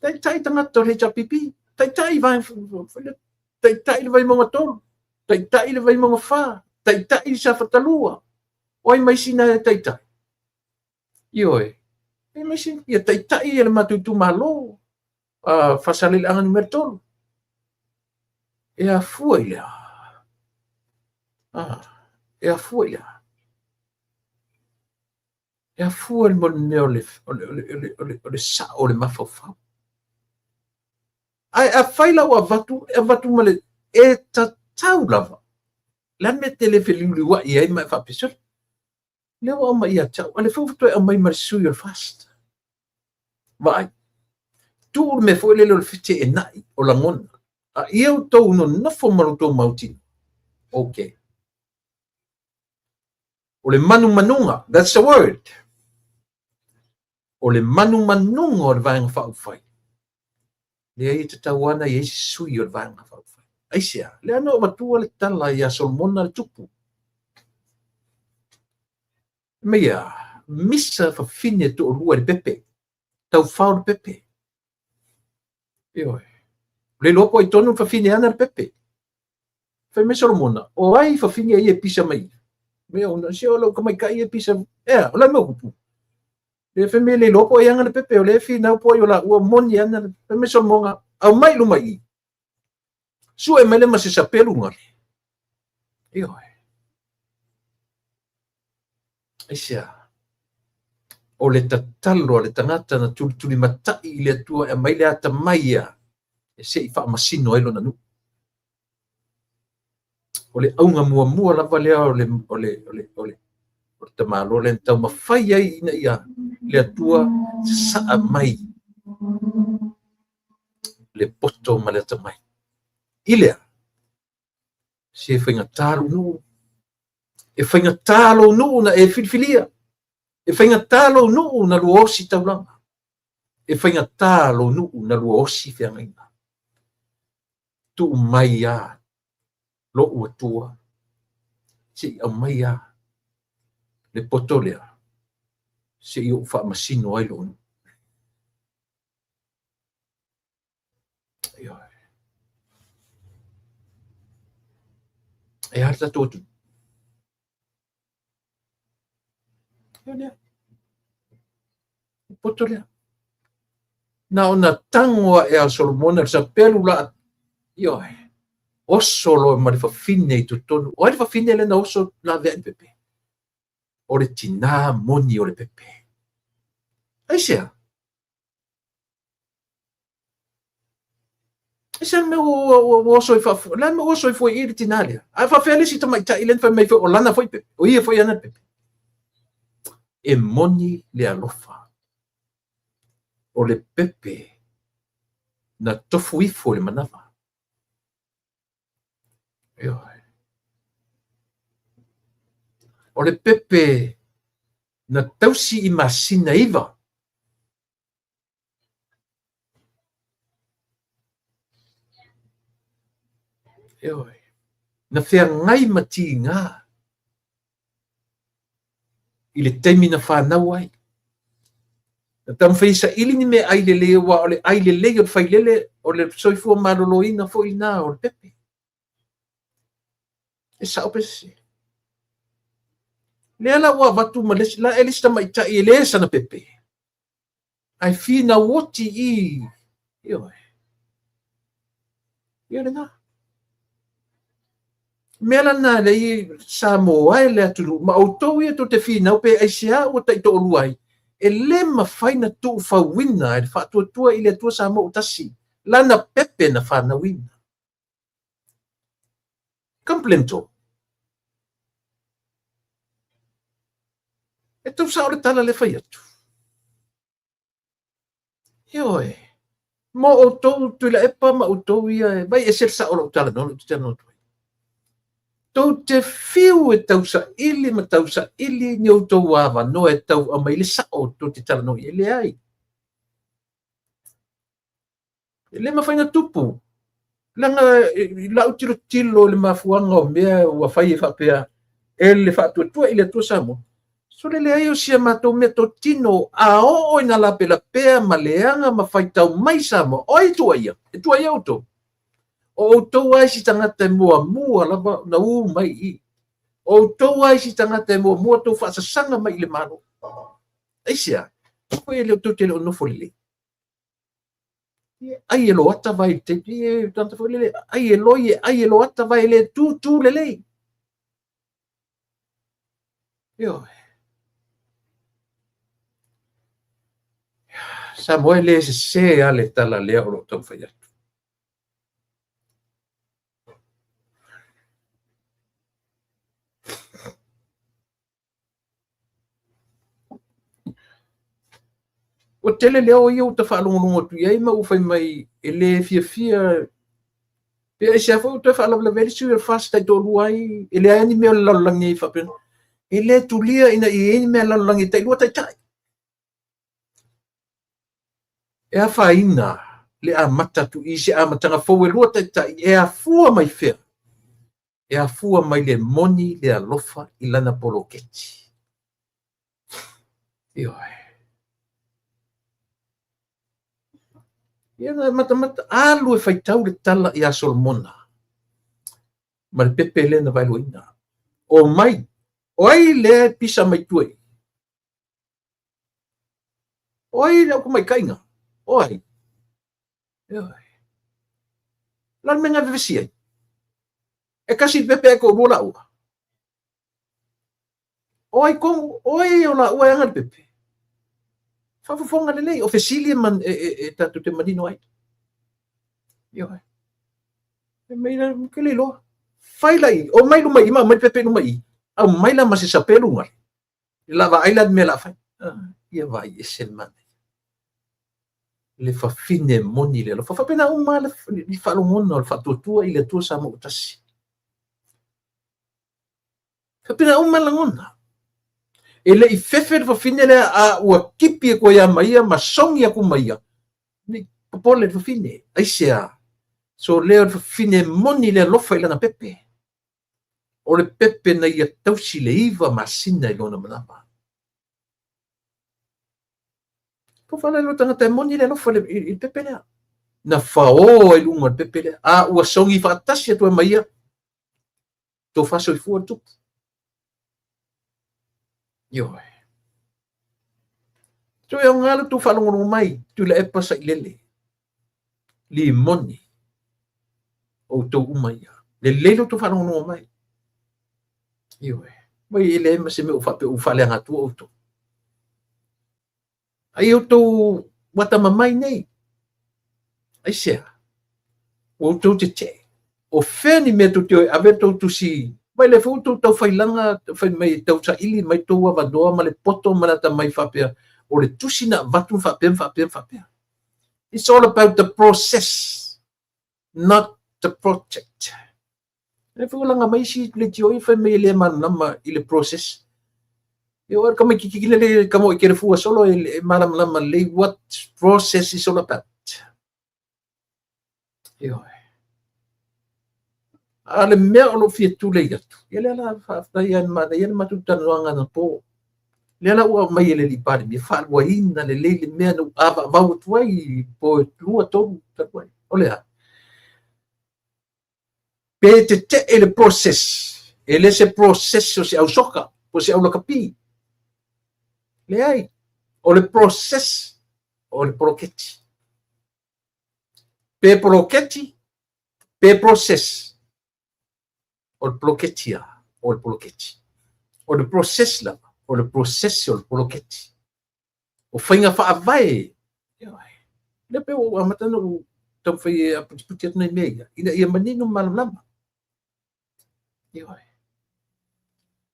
Taitai tagata o le HRPP, taitai vaega, taitai le Vaimauga 3, taitai le Vaimauga 4, taitai le Safata 2. O ai ma isi na e taitai? Ioe. E ma isi, ia taitai e le matou itumalo, Faasaleleaga numera 3. E afua i le a? E afua i le a? E afua i le mea o le, o le, o le, o le, o le sao o le mafaufau. Ae afai la ua avatu, e avatu ma le, e tatau lava. Le a le mea e te le feliuliuai ai ma e faapea, sole, lea ua aumai ia te au, a o lea foi ua toe aumai ma le sui o le FAST. Vaai, tuu le mea foi lele o le feteenai o lagona, a ia outou nonofo ma lo outou mautino. Okay. O le manumanuga, that's the word. O le manumanuga o le Vaega Faaupufai. Leai, e tatau lava ona i ai se sui o le Vaega Faaupufai. Aisea? Lea na ou avatua le tala ia Solomona le tupu. Mai a, misa fafine toalua i le pepe, taufao le pepe. Ioe. Le iloa po ai tonu le fafine ana le pepe. Fai mai Solomona, o ai fafine ia e pisa mai? Mea ona, se o lau tamaitai e pisa. Ea, o la mea kupu. Le fai mai le iloa po ai ana le pepe, o le finau po ai o la ua moni ana. Fai mai Solomona, au mai luma i. Sue mai le ma se sapelu ngale. Ioe. Aisea? O le tatalo a le tagata na tulitulimatai i le Atua e aumai le atamai ia e se i faamasino ai lona nuu. O le auga muamua lava lea o le, o le, o le, o le, o le tamaloa lea na taumafai ai ina ia le Atua sasaa mai le poto ma le atamai. I lea, se faigata lou nuu, e faigata lou nuu na e filifilia, e faigata lou nuu na lua ositaulaga, e faigata lou nuu na lua osi feagaiga. Tuu mai a lou Atua, se i aumai a le poto lea, se i ou faamasino ai lou nuu. Ioe. E a le tatou atunuu? Ia lea. Poto lea. Na ona tango ae a Solomona le sapelu la. Ioe. Oso loa ma le fafine i totonu. O ai le fafine lea na oso laveai le pepe? O le tinā moni o le pepe. Aisea? Aisea le mea ua oso ai faafoe, le mea ua oso ai foi i le tinā lea. Ae faafefea le isi tamaitai lea na fai mai foi o lana foi pepe, o ia foi ana pepe. E moni le alofa. O le pepe na tofu ifo i le manava. Ioe. O le pepe na tausi i masina 9. Ioe. Na feagai ma tiga i le taimi na fanau ai. Na taumafai e saili ni meaai lelei aua o le ai lelei o le failele o le soifua maloloina foi lena o le pepe. E sao pe sese. Lea la ua avatu ma le isi, la e le isi tamaitai e le sana pepe. Ae finau oti i, ioe. Ia lena. Mea la na lea i Samoa e le atunuu, ma outou ia tou te finau pe aisea ua taitoalua ai, e le mafai na tuufauina e le Faatuatua i le Atua Samoa ua tasi, lana pepe na fanauina. Complain to. E tau sao le tala lea fai atu. Ioe. Mo outou Tuilaepa ma outou ia e vai ese le sao o lau talanoa lea ou te talanoa atu ai. Tou te fiu e tausaili ma tausaili ni outou avanoa e tau aumai le sao tou te talanoa i ai. Leai. E le mafai ona tupu. Leaga i lau tilotilo i le mafuaaga o mea ua fai e faapea e le Faatuatua i le Atua Samoa, sole leai o si a matou meatotino a oo ina lapelapea ma leaga ma faitau mai Samoa, o ai e tuuaia? E tuuaia outou. O outou lava isi tagata e muamua lava ona u mai i i. O outou lava isi tagata e muamua tou faasasaga mai i le Malo. Aisea? Foi e le o tou te le o nofo lelei. Ai e loata vai i le taimi, e tagata foi lele, ai e loi, e ai e loata vai e le tūtū lelei. Ioe. Samoa e le sese lava le tala lea o lo o taumafai atu. Ua tele leo ia ua ta faalogologo atu i ai ma ua fai mai e le fiafia pe aisea foi ua toe faalavelave ai le sui o le FAST taitoalua ai, e leai lava ni mea o le lalolagi e faapena. E le tulia ina ia i ai ni mea a le lalolagi e tailua taitai. E afaina le amata atu i se amataga fou e lua taitai e afua mai fea? E afua mai le moni le alofa i lana poloketi. Ioe. Ia na matamata alu e faitau le tala ia Solomona ma le pepe lea na vaeluaina. O mai, o ai lea e pisa mai tua i? O ai le au tamaitaiga? O ai? Ioe. La le mea na vevesi ai. E kasi le pepe ae toalua laua. O ai tonu, o ai o laua e ana le pepe? Faafofoga lelei, o fesili e, man, e, e, e tatou te manino ai. Ioe. E mai la, ke le iloa. Fai la i, o mai luma i, ma aumai le pepe i luma i, aumai la ma se sapelu ngale. La vaai la le mea la fai. Ah, ia vaai ese le manaia. Le fafine moni le alofa. Faapena uma le, le faalogona o le faatuatua i le Atua Samoa ua tasi. Faapena uma lagona. E le i fefe le fafine lea a ua kipi atu ai lava ma ia ma sogi atu ma ia. Ne i popole le fafine. Aisea? So lea o le fafine moni le alofa i lana pepe. O le pepe na ia tausi le 9 masina i lona manava. Ko whale tangata e moni le alofa i le pepe lea. Na whaoa i lunga o le pepe lea. A ua sogi faatasi atu ai ma ia. Tofa soifua le tupu. Ioe. Toe aoga lo tou faalogologo mai, Tuilaepa Sailele, Limoni, outou uma ia. Lelei lo tou faalogologo mai. Ioe. Mai e leai ma se mea ua faapea ua faaleaga atua outou. Ai outou ua atamamai nei. Aisea? Ua outou tetee. O fea ni mea tou te o e ave tou tusi mai lea foi ua outou taufailaga fai mai e tausaili mai tou avanoa ma le poto ma le atamai faapea o le tusi na avatu ma faapea ma faapea ma faapea. It's all about the process, not the project. Lea foi ua laga mai isi leitio ia fai mai e le malamalama i le process. E o tamaitiiti lele ka mo i kele fua solo e malamalama lelei what process is all about. Ioe. A le mea o lo o fia tulei atu, ia lea la faafetai lava i le manaia le matou talanoaga anapo. Lea la ua aumai e le alii Palemia, faaluaina lelei le mea na ou avaavau atu ai i po e 2, 3 talu ai. O le a? Pe tetee le process, e le se process o se au soka, po o se au lakapi. Leai, o le process o le poloketi. Pe poloketi, pe process, o le poloketi lava, o le poloketi. O le process lava, o le process o le poloketi. O faiga faavae, lea pei ua ou amata ona ou taumafai e aputiputi atu nai mea ia, ina ia manino ma malamalama. Ioe.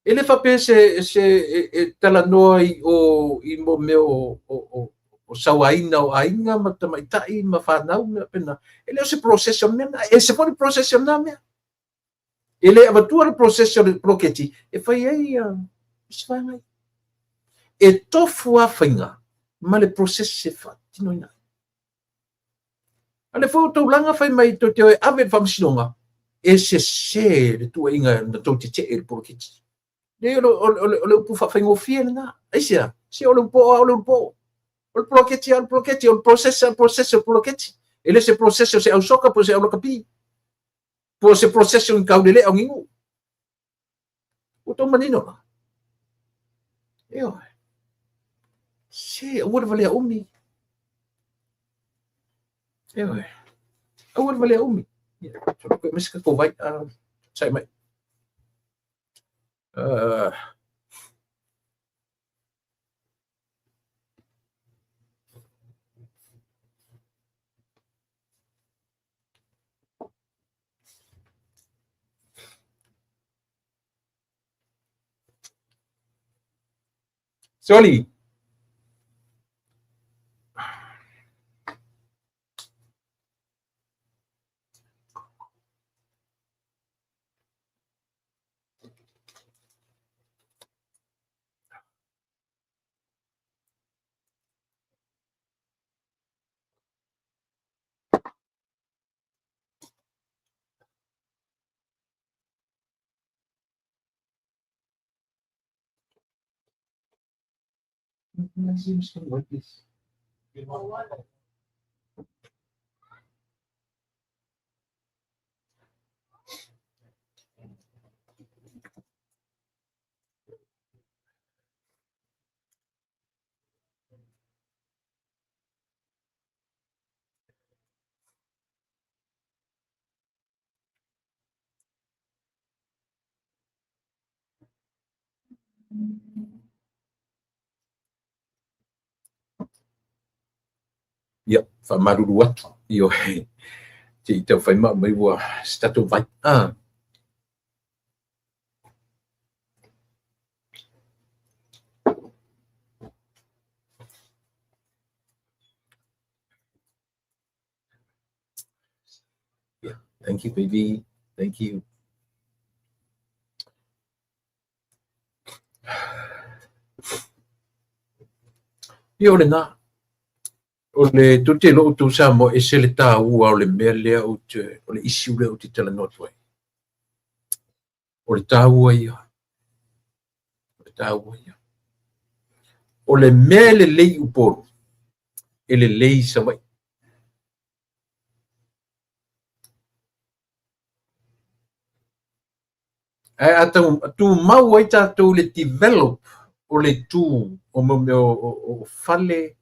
E le faapea se, se e, e talanoa i o i mo mea o, o, o, o sauaina o aiga ma tamaitai ma fanau mea faapena. E le o se process o le mea lena. E ese foi le process o lena mea. E le avatua le process o le poloketi e fai ai isi vaega ia. E tofu lava faiga ma le process e faatinoina ai. A lea foi ua taulaga fai mai tou te o e ave i le faamasinoga, e sese le tuuaiga na tou tetee i le poloketi. Leai, o le, o le, o le upu faafaigofie lena. Aisea? Se o le upu o le upu o. O le poloketi lava o le poloketi, o le process lava o le process o le poloketi. E le se process o se au soka po o se au lakapi. Po o se process o ni kaulelea o ni nuu. Ua tou manino la. Ioe. Se, aua le valea umi. Ioe. Aua le valea umi. Ia, koe mai se tatou vai. Sai mai. Soli. Ia, faamalulu atu, ioe, se i taumafai ma aumai ua se tatou vai. Ah. Yeah, thank you, baby. Thank you. Ia o lena. O le tou te iloa outou Samoa e ese le taua o le mea lea ou te, o le issue lea ou te talanoa atu ai. O le taua ia. O le taua ia. O le mea e lelei i Upolu, e lelei i Savaii. Ae a tumau ai tatou i le develop o le itu o mea o fale,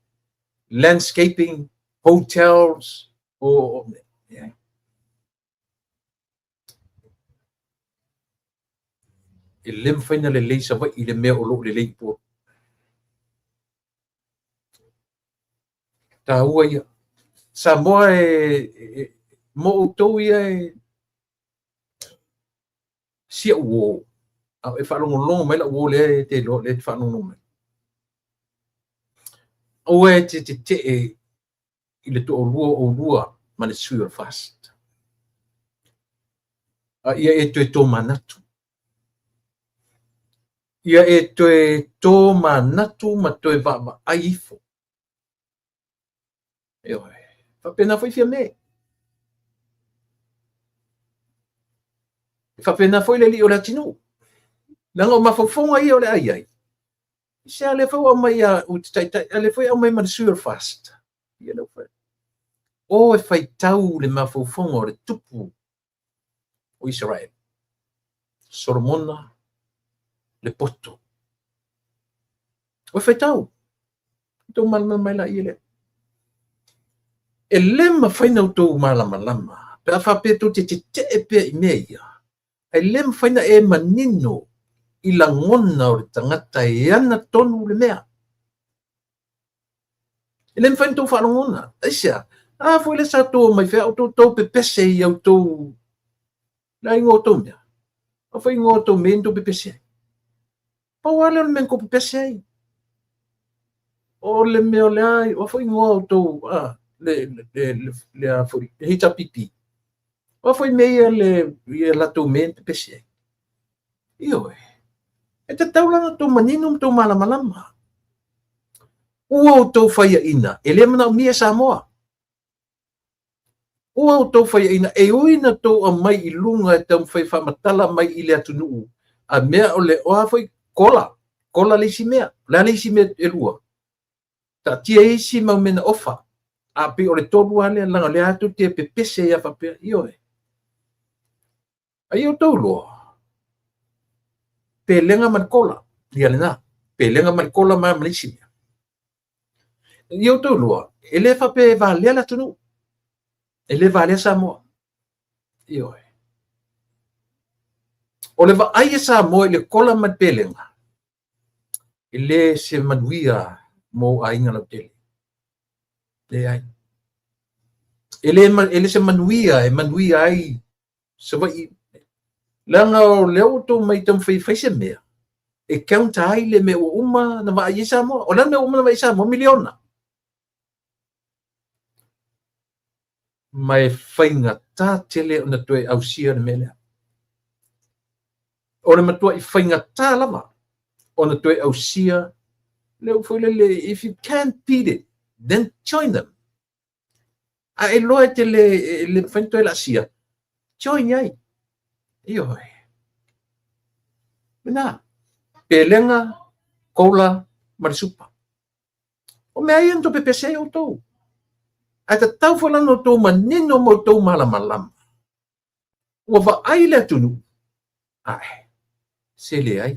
landscaping, hotels, o yeah. E le mafai ona lelei Savaii i le mea o lo o lelei i Upolu. Taua ia. Samoa e mo outou ia e si au uō, a o e faalogologo mai lau uō lea e te iloa lea e te faalogologo mai. Aua e te tetee i le toalua o oulua ma le sui o le FAST. A ia e toe tomanatu. Ia e toe tomanatu ma toe vaavaai ifo. Ioe. Faapena foi Fiame. E faapena foi le alii o Leatinuu. Leaga o mafaufauga ia o le a i ai. Se a lea foi ua aumai ia ua te taitai, a lea foi ua aumai ma le sui o le FAST. Ia lea ua fai. O e faitau le mafaufauga o le tupu o Isaraelu. Solomona le poto. O e faitau. Outou malamalama mai laia lea. E le mafai ona outou malamalama pe a faapea tou te tetee pea i mea ia, ae le mafai ona e manino i lagona o le tagata e ana tonu le mea. E le mafai ona outou faalogona. Aisea? A foi lea sa outou omai fai a outou tou pepese i a outou le a igoa o outou mea? A foi igoa o outou mea ia na outou pepese ai? Pau lava lea o le mea na outou pepese ai. O le mea o le a, o a foi igoa o outou, a, le, le, le, le a foi, le HRPP. O a foi mea ia le, ia latou mea na pepese ai. Ioe. E tatau la ona outou manino ma outou malamalama. Ua outou faiaina, e le manaomia e Samoa. Ua outou faiaina, e ui na outou aumai i luga e taumafai e faamatala mai i le atunuu, a mea o le, o a foi, kola, kola le isi mea. O le a le isi mea e lua? Taatia isi mau mea na ofa, a pei o le tolu lava lea, leaga o lea lava tou te pepese ai lava faapea, ioe. A ia outou iloa, pelega ma le kola, ia lena, pelega ma le kola ma le isi mea. Ia outou iloa, e le faapea e valea le atunuu, e le valea Samoa. Ioe. O le vaai a Samoa i le kola ma le pelega, e le se manuia mo aiga lautele. Leai. E le, e le se manuia e manuia ai Savaii. Leaga o lea ua outou omai e taumafai e fai se mea e counter ai le mea ua uma na vaai ai Samoa. O le a le mea ua uma na vaai ai Samoa? Miliona. Ma e faigata tele ona toe ausia le mea lea. O le matuai faigata lava ona toe ausia le upu foi lele, if you can't beat it, then join them. A e iloa e te le, e le mafai ona toe laasia, join i ai. Ioe. Lena. Pelega, kola ma le supa. O mea ia na tou pepese ai outou. Ae tatau foi la ona outou manino ma outou malamalama. Ua vaai le atunuu, ae se leai.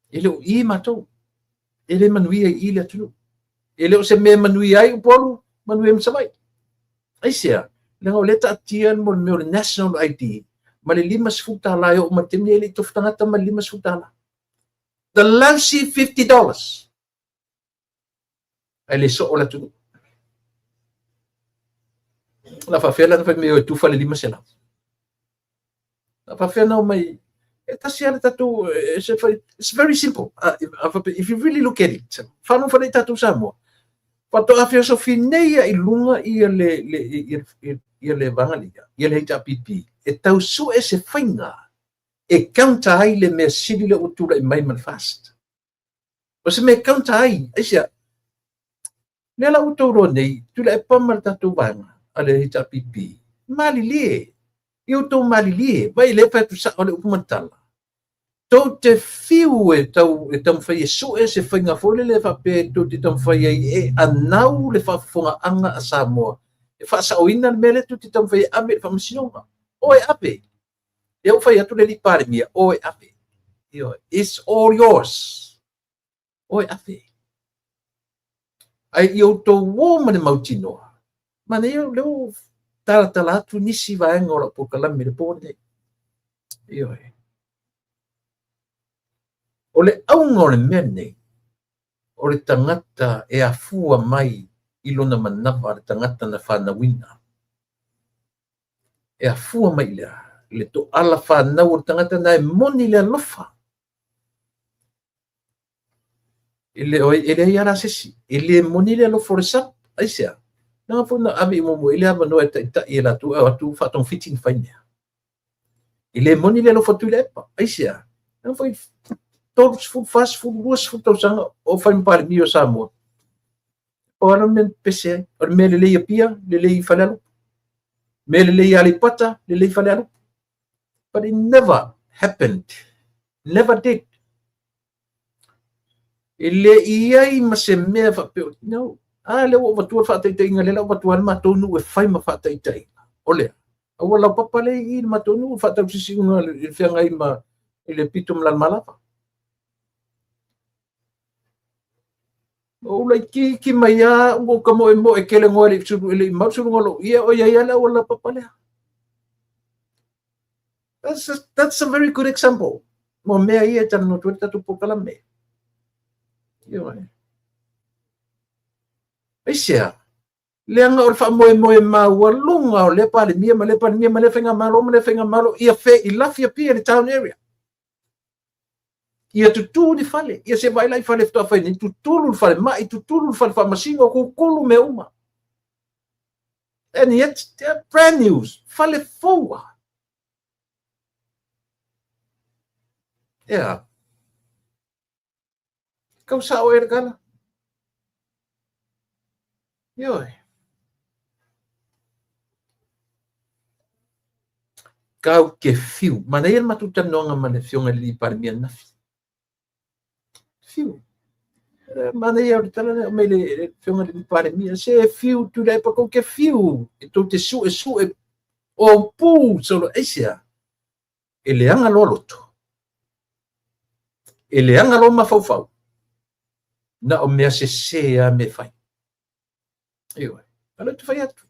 E le o i matou. E le manuia i i le atunuu. E le o se mea e manuia ai Upolu, manuia ma Savaii. Aisea? Leaga o lea e taatia le mea o le National ID ma le $50 e oo mai le taimi lenei e le i tofu tagata ma le $50. The lousy $50. Ae le soo le atunuu. La faafefea la ona fai mai o e tufa le 500. La faafefea ona omai e tasi lava le tatou it's very simple. If you really look at it, faalogo nei tatou Samoa, faatoa feosofi nei lava i luga ia le ia le vaega lea, ia le HRPP, e tau sue se faiga e counter ai le mea sili lea ua tulai mai ma le FAST. O se mea e counter ai, aisea? Lea la ua outou iloa nei, Tuilaepa ma le tatou vaega a le HRPP, malilie, ia outou malilie, vaai lea e fai atu sao le upu ma le tala. Tou te fiu e tau e taumafai e sue se faiga foi lele faapea tou te taumafai ai e anau le faafofogaaga a Samoa e faasaoina le mea lea tou te taumafai e ave i le faamasinoga. O e ave. Lea ua fai atu le alii Palemia, o e ave. Ioe, it's all yours. O e ave. Ae ia outou o ma le mautinoa. Manaia o lea ua talatala atu nisi vaega o lau polokalame i le po lenei. Ioe. O le auga o le mea lenei, o le tagata e afua mai i lona manava le tagata na fanauina. E afua mai i le a? Le toala fanau o le tagata na e moni le alofa. E le o e leai lava la se isi. E le moni le alofa o le SUPP. Aisea? Leaga foi na ave i muamua i le avanoa e taitai e latou e o atu faatogafiti na fai mea. E le moni le alofa o Tuilaepa. Aisea? Leaga foi 30, 40, 20 tausaga o fai ma Palemia o Samoa. O a le mea na pepese ai? O le mea lelei i Apia, lelei i Falealupo. Mea lelei i Aleipata, lelei i Falealupo. But it never happened. Never did. E le i ai ma se mea faapea, no. A, lea ua ou avatua le faataitaiga, lea la ua avatua le matou nuu e fai ma faataitaiga. O lea, aua laupapa lea i i le matou nuu, faatausisiuga i le feagai ma i le pito ma Lalomalava. Ou laitiiti mai lava au ou ta moemoe kelegoa e le i mau le suluga o lou ie, o i ai lava le auala laupapa lea. That's a very good example. Mo mea ia e talanoa atu ai le tatou polokalame. Ioe. Aisea? Leaga o le faamoemoe maualuga o lea Palemia ma lea Palemia ma lea Faigamalo ma lea Faigamalo ia feilafi Apia i le town area. Ia tutū ni fale, ia se vaai la i fale faatoa fai nei, tutulu le falemai, tutulu le fale faamasino, kukulu mea uma. And yet, they're brand new, fale fou lava. Yeah. Kau sao e le tala. Ioe. Kau ke fiu. Manaia le matou talanoaga ma le Afioga i le Alii Palemia ananafi. Fiu. Manaia o le tala lea aumai le Afioga i le Alii Palemia. Se fiu Tuilaepa kou ke fiu. E tou te suesue o au pū solo. Aisea? E leaga loa loto. E leaga loa mafaufau. Na o mea sese lava mea e fai. Ioe. A lea ou te fai atu.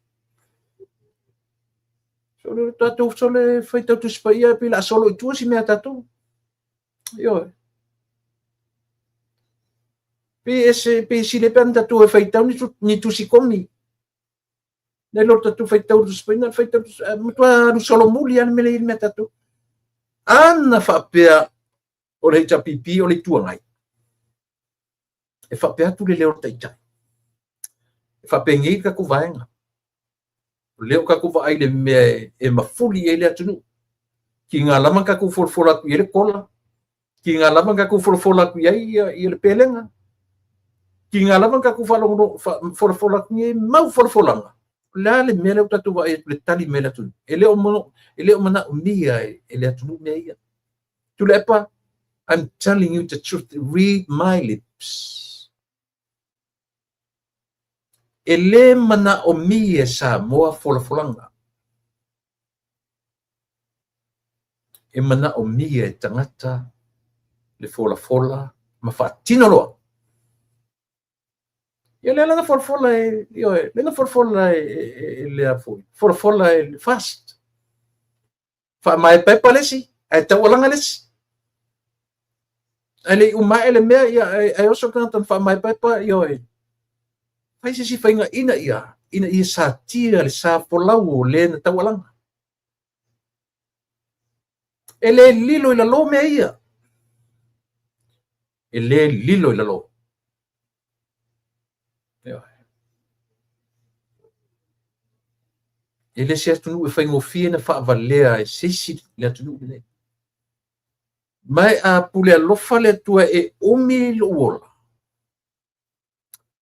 Sole tatou sole faitau Tusi Paia pei o le a solo i tua si mea a tatou. Ioe. Pei ese, pei sili ai pe ana tatou e faitau ni, ni tusi komi. Nai lo tatou faitau Tusi Paia, na faitau tusi, matua alu solomuli lava le mea lea i le mea a tatou. Ana faapea o le HRPP o le Itu Agai. E faapea atu le leo o le Taitai. E faapenei le tatou vaega. O lea ua tatou vaai i le mea e mafuli i ai le atunuu. Tiga lava na tatou folafola atu i ai le kola, tiga lava na tatou folafola atu i ai ia le pelega, tiga lava na tatou folafola atu i ai mau folafolaga. O le a le mea lea ua tatou vaai atu i le tali mai a le atunuu? E le o manaomia e le atunuu mea ia. Tuilaepa, I'm telling you the truth, read my lips. E lē manaomia e Samoa folafolaga. E manaomia e tagata le folafola ma faatino loa. Ia lea la na folafola e, ioe, lea na folafola e lea foi, folafola e fast. Faamaepaepa le isi, ae taualaga le isi. Ae le i uma ae le mea, ia, ae oso le tagata na faamaepaepa, ioe. Fai se isi faiga ina ia, ina ia satia le sa folau o le na taualaga. E le lilo i lalo mea ia. E le lilo i lalo. E le se atunuu e faigofie na faavalea e se isi le atunuu lenei. Ma e a pule alofa le Atua e umi lou ola,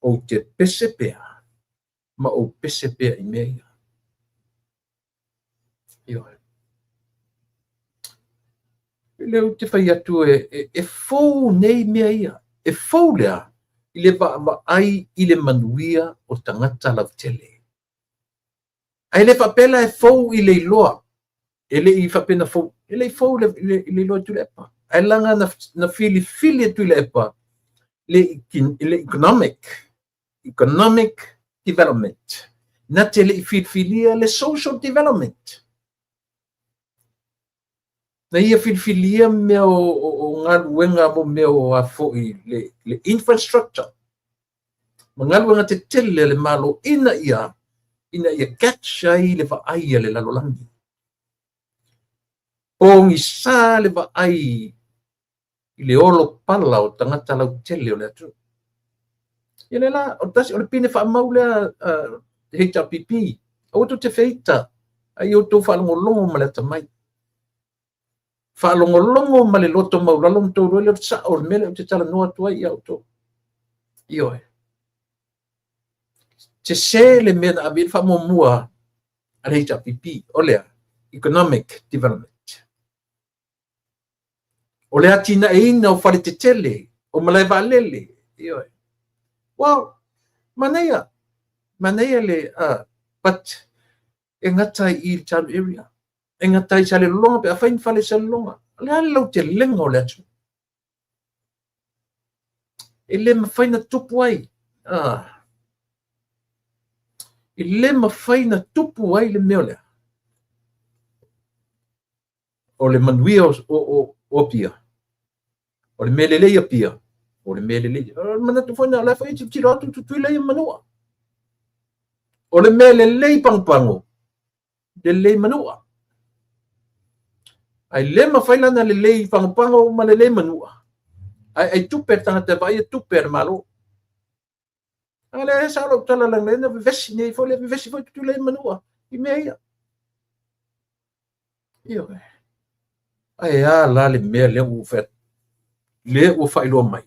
ou te pese pea ma ou pese pea i mea ia. Ioe. Lea ou te fai atu e fou nei mea ia. E fou lea i le vaavaai i le manuia o tagata lautele. Ae le faapea la e fou i le iloa. E le i faapea na fou, e le i fou i le iloa e Tuilaepa. Ae leaga na filifili e Tuilaepa le economic development. Na te le i filifilia le social development. Na ia filifilia mea o galuega mo mea o a foi le infrastructure ma galuega tetele a le Malo ina ia catch ai le vaai a le lalolagi. Pogisa le vaai i le olo pala o tagata lautele o le atunuu. Ia lea la, o le pine faamau lea HRPP, aua tou te feita, a ia outou faalogologo ma le atamai. Faalogologo ma le loto maulalo ma tou iloa lea o le sao o le mea lea ou te talanoa atu ai ia outou. Ioe. Sese le mea na ave i le faamuamua a le HRPP, o lea, Economic Development. O le atinaeina o fale tetele, o malae vaalele. Ioe. Well, manaia, manaia le, but e gata ai i le town area. E gata ai Salelologa pe afai ni fale Salelologa. O le a le lautelega o le atunuu? E le mafai na tupu ai. E le mafai na tupu ai le mea lea. O le manuia o Apia. O le mea lelei Apia. O le mea lelei. O le manatu foi na o la foi e tilotilo atu Tutuila ia Manua. O le mea lelei Pagopago, lelei Manua. Ai le mafai lana lelei Pagopago ma lelei Manua. Ai ai tupe le tagata vaai e tupe a le Malo. A lea sa lou tala lana na vevesi nei foi le vevesi foi Tutuila ia Manua i mea ia. Ioe. Ae a la le mea lea ua fai atu. Lea ua faailoa mai.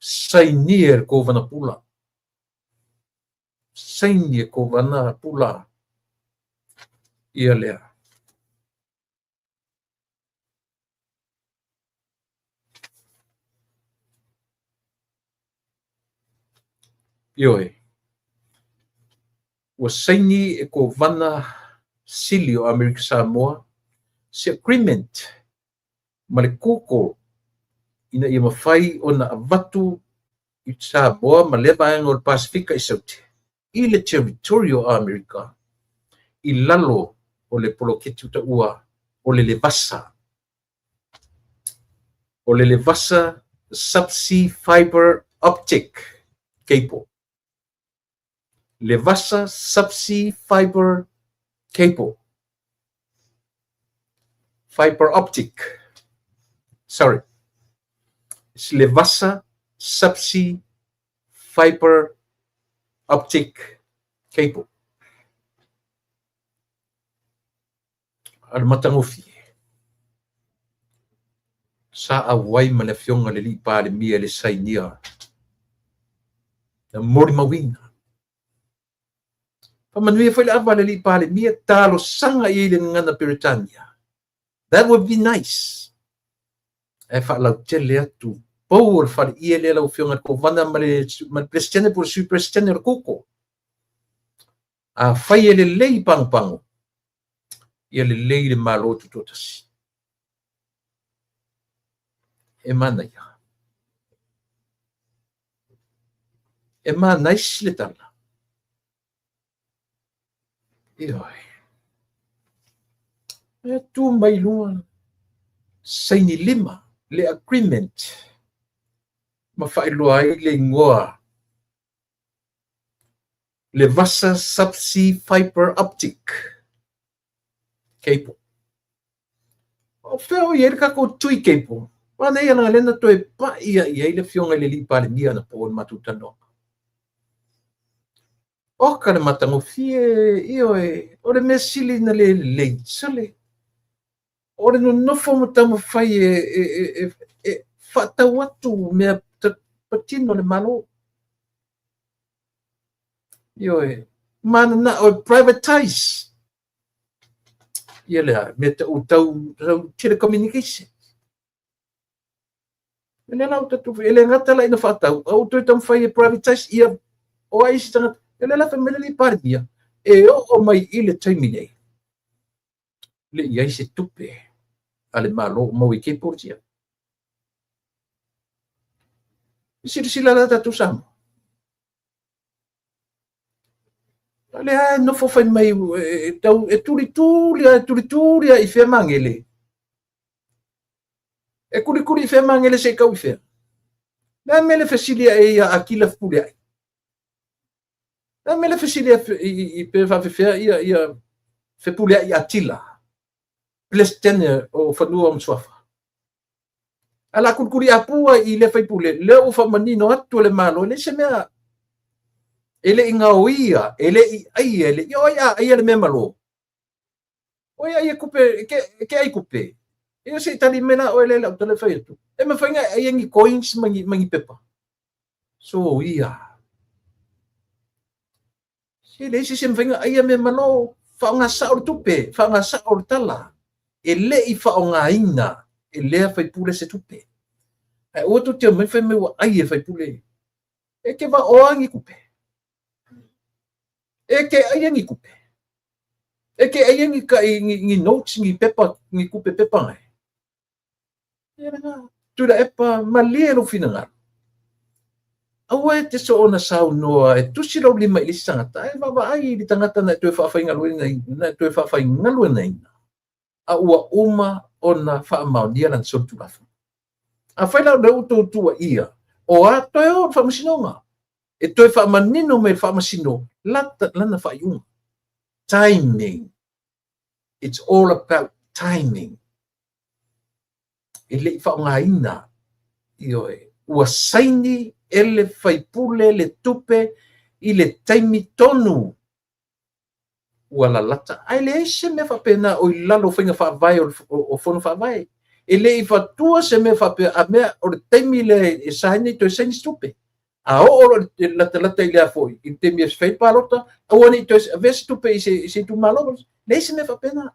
Sainia e le Kovana Pula. Saini e Kovana Pula. Ia lea. Ioe. Ua saini e Kovana Sili o Amerika Samoa se agreement ma le Google ina ia mafai ona avatu i Samoa ma lea vaega o le Pasifika i Saute i le territory o Amerika i lalo o le poloketi utaua o le Levasa. O le Levasa Subsea Fiber Optic Cable. Levasa Subsea Fiber Cable. Fiber Optic. Sorry. It's Levasa Subsea Fiber Optic Cable. A le matagofie. Sa auai ma le afioga le alii Palemia i le sainia na molimauina. Faamanuia foi le ava a le alii Palemia, talosaga i ai le gagana Peretania. That would be nice. Ae faalautele atu pou o le faleie lea lau Afioga i le Kovana ma le Peresetene po o le Sui Peresetene o le Koko. Afai e lelei pagopago, ia lelei le Malo Tutoatasi. E manaia. E manaisi le tala. Ioe. E tu mai luga saini lima le agreement ma faailoa ai le igoa le Vasa Subsea Fiber Optic Cable. O fea o i ai le tatou tui cable? Manaia leaga lea na toe pai i ai le afioga i le alii Palemia anapo i le matou talanoaga. Oka le matagofie, ioe, o le mea sili na le lelei, sole, o le nonofo ma taumafai e faatau atu mea patino le Malo. Ioe, mananao e privatize ia le mea tau tau telecommunication. O lea la ua tatou e le gata la ina faatau, a ua toe taumafai e privatize ia o ai isi tagata. O lea la fai mai le alii Palemia, e oo mai i le taimi nei, le i ai se tupe a le Malo o maua i cables ia. Silasila la tatou Samoa. O lea e nofo fai mai e, tau, e tulituli e tulituli i fea magele. E kulikuli i fea magele se i kau i fea. Le a mea le fesili e ia Akila Fepuleai. Le a mea le fesili i pe faafefea ia, ia Fepuleai Atila, Peresetene o Fanua ma Suafa. A la kulikuli apua i le faipule, lea ua faamanino atu e le Malo, e leai se mea e le i gaoia, e le i aia, e le i o ai a aia le mea malo. O ai aia kupe, e ke ai kupe. Ia se i tali mai la oe le lau tala e fai atu. E mafai ona e aia ni coins ma ni, ma ni pepa. So ia. Se leai se isi e mafai ona aia mea malo. Faaaoga sao le tupe, faaaoga sao le tala. E le i faaaogaina e lea faipule se tupe. Ae aua tou te omai fai mai ua ai e le faipule. E ke vaoa ni tupe. E ke aia ni tupe. E ke aia ni, ni, ni notes, ni pepa, ni tupe pepa ngai. Ia lena. Tuilaepa, malie lou finagalo. Aua e te soona saunoa e tusi lou lima i le isi tagata, ae vaavaai i le tagata na e toe faafaigaluegaina, na e toe faafaigaluegaina, a ua uma ona faamaonia lana solitulafono. Afai la o lea ua outou tuuaia, o a toe o i le faamasinoga, e toe faamanino mai e le faamasino lana faaiuga. Timing. It's all about timing. E le i faaaogaina, ioe, ua saini e le faipule le tupe i le taimi tonu ua lalata, ae leai se mea faapena o i lalo o faiga faavae o fono faavae. E le i fatua se mea faapea, a mea o le taimi lea e saini toe saini se tupe. A oo loa i le latalata i lea foi, i le taimi e fai palota, aua ne i toe avea se tupe i se itumalo. Leai se mea faapena.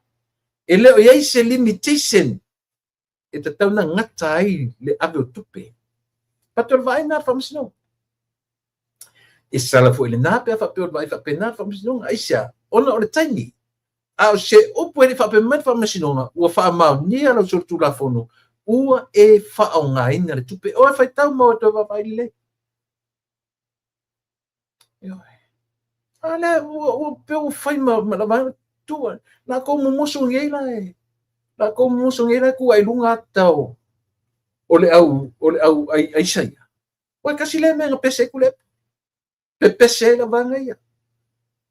E le o i ai se limitation e tatau ona gata ai le ave o tupe. Patu o le vaai lena a le faamasinoga. E sala foi lena pe a faapea o le vaai faapena le faamasinoga. Aisea? Ona o le taimi. A o se upu e le i faapea mai le faamasinoga, ua faamaonia lau solitulafono, ua e faaaogaina le tupe. Oe faitau ma oe toe vaavaai lelei. Ioe. A lea ua pe ua fai ma la vaega tua. Lakou mumusu nei la e lakou mumusu nei la e tua i luga ata o o le au o le au ai aisa ia. Ua kasi le mea na pese ai Tuilaepa. Pepese ai la vaega ia.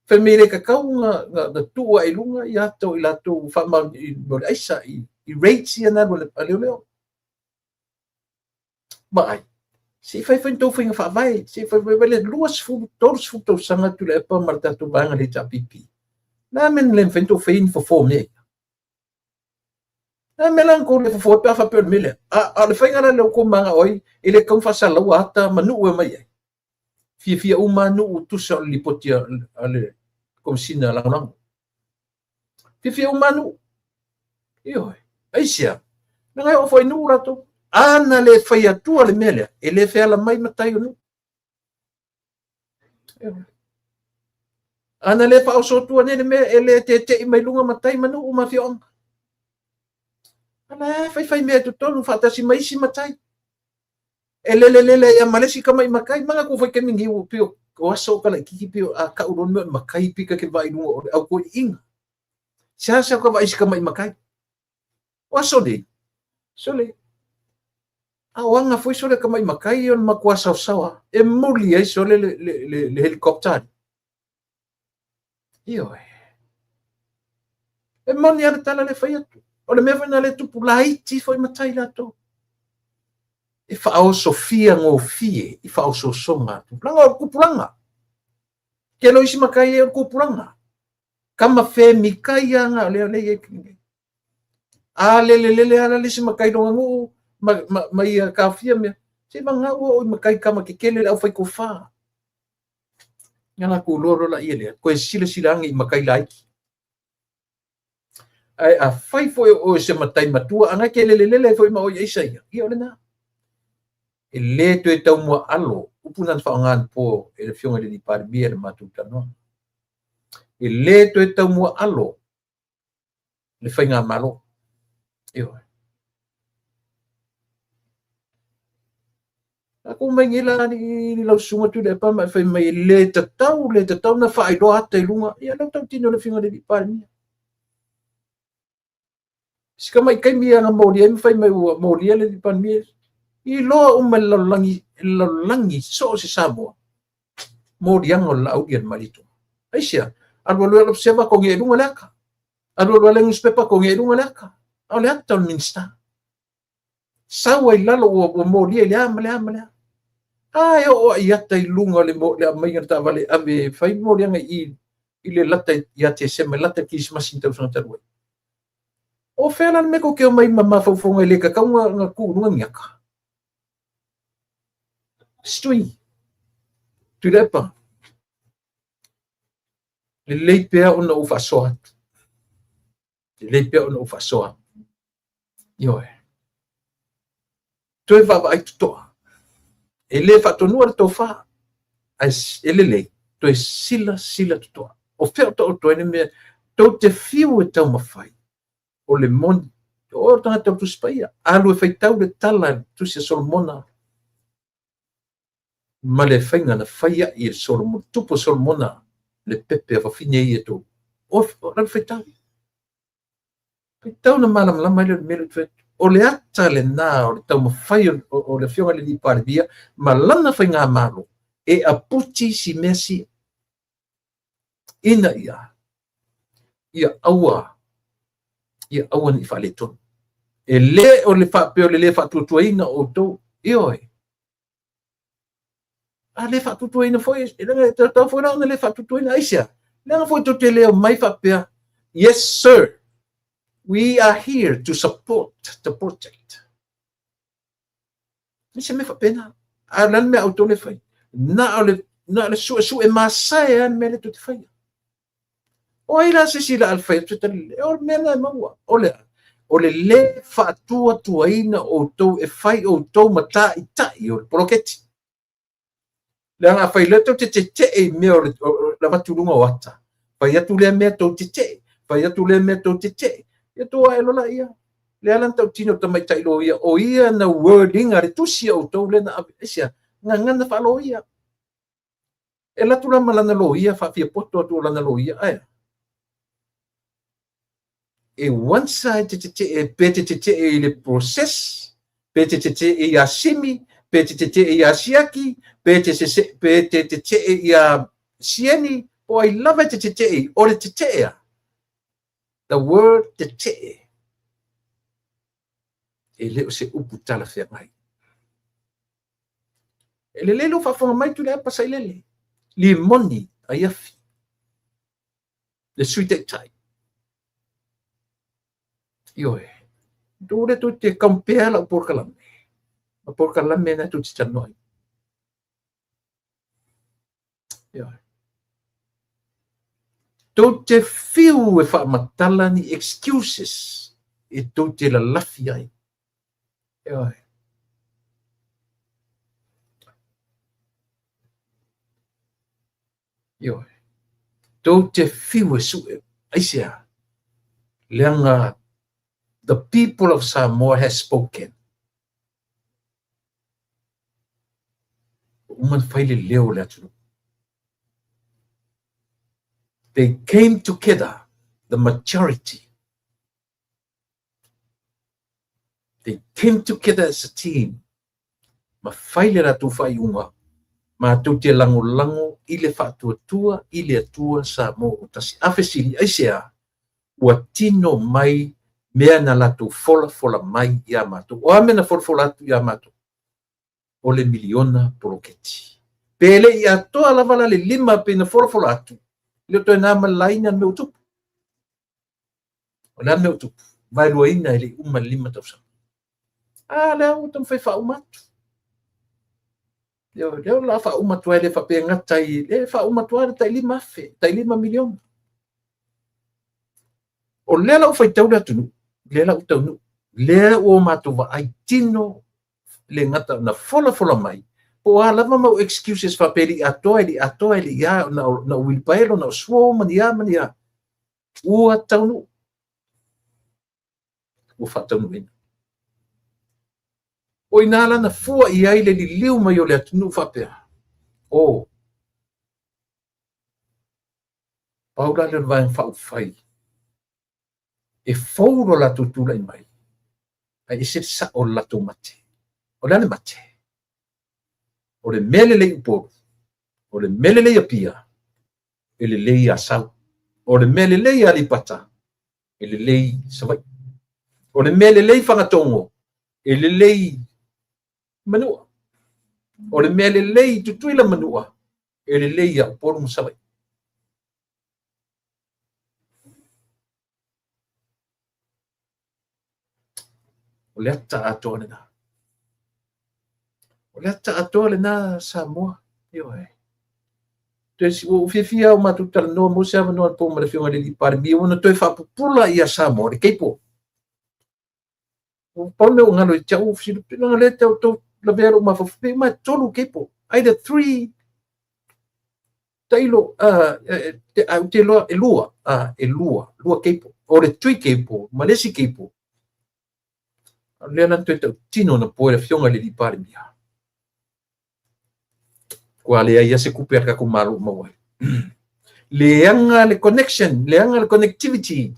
Fai mai e le tatau na tuu ae i luga ia ata o i latou faamaoni i mea o le aisa i rates ia na alu a leoleo. Vaai, se i fai foi ni tou faiga faavae, se i fai foi le 20, 30 tausaga Tuilaepa ma le tatou vaega le HRPP. Le a mea na le mafai ona tou faia ni fofo o mea ia? Le a mea la na tou le fofo ai pe a faapea o le mea lea? A o le faiga la lea ua tou mananao ai, e le tatau ona faasalaua ata ma nuu e omai ai. Fiafia uma lava nuu tusa o le lipoti a le Komesina Lagolago. Fiafia uma lava nuu. Ioe. Aisea? Leaga e oo foi i nuu latou. A na le fai atua le mea lea, e le feala mai matai o nuu. A na le faaoso atua nei le mea, e le tete'i mai luga matai ma nuu ma afioaga. A la e faifai mea i totonu faatasi ma isi matai. E lelelele ai ma le isi tama'i matai. Manatua foi taimi nei ua pei o aso o talaititi pei a tau loa le mea o le matai pei ta te vaai i luga o le autoeaiina. Seasea ta vaai i se tama'i matai. O aso nei, sole, a o aga foi sole tama'i matai o le matua saosaoa e muli ai sole le helicopter. Ioe. E moni lava le tala lea e fai atu. O le mea foi lena lea e tupu laiti foi matai latou. E faaosofia gofie i faaosoosoga a tupulaga. O le tupulaga. Tele o isi matai e o le tupulaga. Tama femikai lava na o lea lea i ai. A lele lele lava le isi matai lona nuu ma ia taofia mea. Se vagana ua oo i matai tama tetele le aufaitofa. Ia latou iloa loa laia lea, toe silasila ane i matai laiti. Ae afai foi o oe o se matai matua, a na e te lelelele ai foi ma oe i aisa ia, ia o lena. E le toe taumuaalo, upu na na faaaoga anapo e le Afioga i le Palemia i le matou talanoaga. E le toe taumuaalo le faigamalo. Ioe. A tuu mai nei la alii lau susuga Tuilaepa ma e fai mai e le tatau, le tatau na faailoa ata i luga, ia lea ua tautino le Afioga i le Palemia. Si tamai taimi ia na molia ai ma fai mai ua molia le Palemia. Iloa uma e le lalolagi, le lalolagi so o se Samoa, moliaga o le Laauli a le Malietoa. Aisea? Alu alu e Observer togi i luga le ata. Alu alu le newspaper togi i luga le ata. A o le ata o le Minista. Sau ai lalo ua molia i le a ma le a ma le a. A e oo ai ata i luga o le, le aumaiga o le taavale e ave e fai moliaga i i le lata ia Tesema, lata i Kerisimasi i le tausaga talu ai. O fea la le mea tou te omai ma mafaufauga e le tatau ona tuu i luga ni ata? Stui. Tuilaepa. Lelei pea ona ou faasoa atu. Lelei pea ona ou faasoa atu. Ioe. Toe vaavaai totoa. E le faatonua le tofa, ae e lelei toe silasila totoa. O fea o taoto ai le mea tou te fiu e taumafai o le moni. O oe o le tagata o le Tusi Paia, alu e faitau le tala i le Tusi a Solomona ma le faiga na fai ai e Solomona, tupu o Solomona le pepe a wafine ia tolu. O, o le faitau. Faitau na malamalama ai le mea lea o le ata lena o le taumafai o le Afioga i le Alii Palemia ma lana faigamalo e aputi si mea sia ina ia ia aua ia aua ne i faaletonu. E le o le faapea o le le faatuatuaina o outou. Ioe. A le faatuatuaina foi, e leaga e tatau foi la ona le faatuatuaina. Aisea? Leaga foi tou te le omai faapea, yes sir, we are here to support the project. E se mea faapena. A o le a le mea a outou le fai? Na o le, na o le suesue masae lava le mea lea tou te faia. O ai la se isi la a le fai atu se tali lelei? O le mea lena e maua. O le a? O le lē faatuatuaina o outou e fai outou ma tāita'i o le poloketi. Leaga afai loa tou te tete'e i mea o le, o le avatu i luga o ata, fai atu lea mea tou tete'e, fai atu lea mea tou tete'e, ia tou ae loa laia. Lea la na tautino le tamaitai loia, o ia na word ina le tusi a outou lea na ave. Aisea? Gagana faaloia. E alu atu la ma lana loia, faafiapoto atu o lana loia, ae e one side te tetee, pe te tetee i le process, pe te tetee iā Simi, pe te tetee iā Siaki, pe te, sese, pe te tetee iā Sieni, po ai lava e te tetee i, o le tetee a. The word tetee, e le o se upu talafeagai. E lelei lou faafofoga mai Tuilaepa Sailele, Limoni Aiafi, le Sui Taitai. Ioe, tou le tou te compare lau polokalame, ma polokalame na tou te talanoa ai. Ioe. Tou te fiu e faamatala ni excuses e tou te lalafi ai. Ioe. Ioe. Tou te fiu e sue, aisea? Leaga the people of Samoa has spoken. Ua uma ona fai le leo o le atunuu. They came together, the majority. They came together as a team ma fai le latou faaiuga matou te lagolago i le faatuatua i le Atua Samoa ua tasi. A fesili, aisea? Ua tino mai mea na latou folafola mai ia matou. O a mea na folafola atu ia matou? O le miliona poloketi. Pe le i atoa lava la le 5 pei na folafola atu, e le o toe na ma le laina le mea ua tupu. O le a le mea ua tupu? Vaeluaina e le i uma le 5 tausaga. A lea ua taumafai e faauma atu. Ioe, lea o le a faauma atu ai, le faapea e gata i, e faauma atu ai le tai 5,000, tai 5 miliona. O lea la ua faitau le atunuu, lea la ua taunuu, lea ua matou vaai tino le gata na folafola mai, po o a lava mau excuses faapea e le i atoa, e le i atoa, e le i a, na o uilipaelo, na o suo ma ni a ma ni a, ua taunuu, ua faataunuuina. O i ina la na fua i ai le liliu mai o le atunuu faapea, o, pau la lea o le Vaega Faaupufai, e fou lo latou tulai mai, ae ese le sao o le latou mate. O le a le mate? O le mea lelei i Upolu, o le mea lelei i Apia, e lelei i Asau. O le mea lelei i Aleipata, e lelei i Savaii. O le mea lelei i Fagatogo, e lelei i Manua. O le mea lelei i Tutuila Manua, e lelei ia Upolu ma Savaii. O le ata atoa lena. O le ata atoa lena Samoa. Ioe. Ua ou fiafia lava ua matou talanoa maua se avanoa anapo ma le Afioga i le Alii Palemia ua na toe faapupula ia Samoa le cable. Ua pau le mea ua galo ia te au, ua fesili, leaga o lea e tau lavea lou mafaufau, pe uma e 3 cable, either 3 tailo, ae ou te iloa e lua, e lua, lua cable. O le tui cable ma le isi cable. O lea la na toe tautino anapo e le Afioga i le Alii Palemia. Ua leai lava se tupe a le tatou Malo o maua ai. Leaga le connection, leaga le connectivity,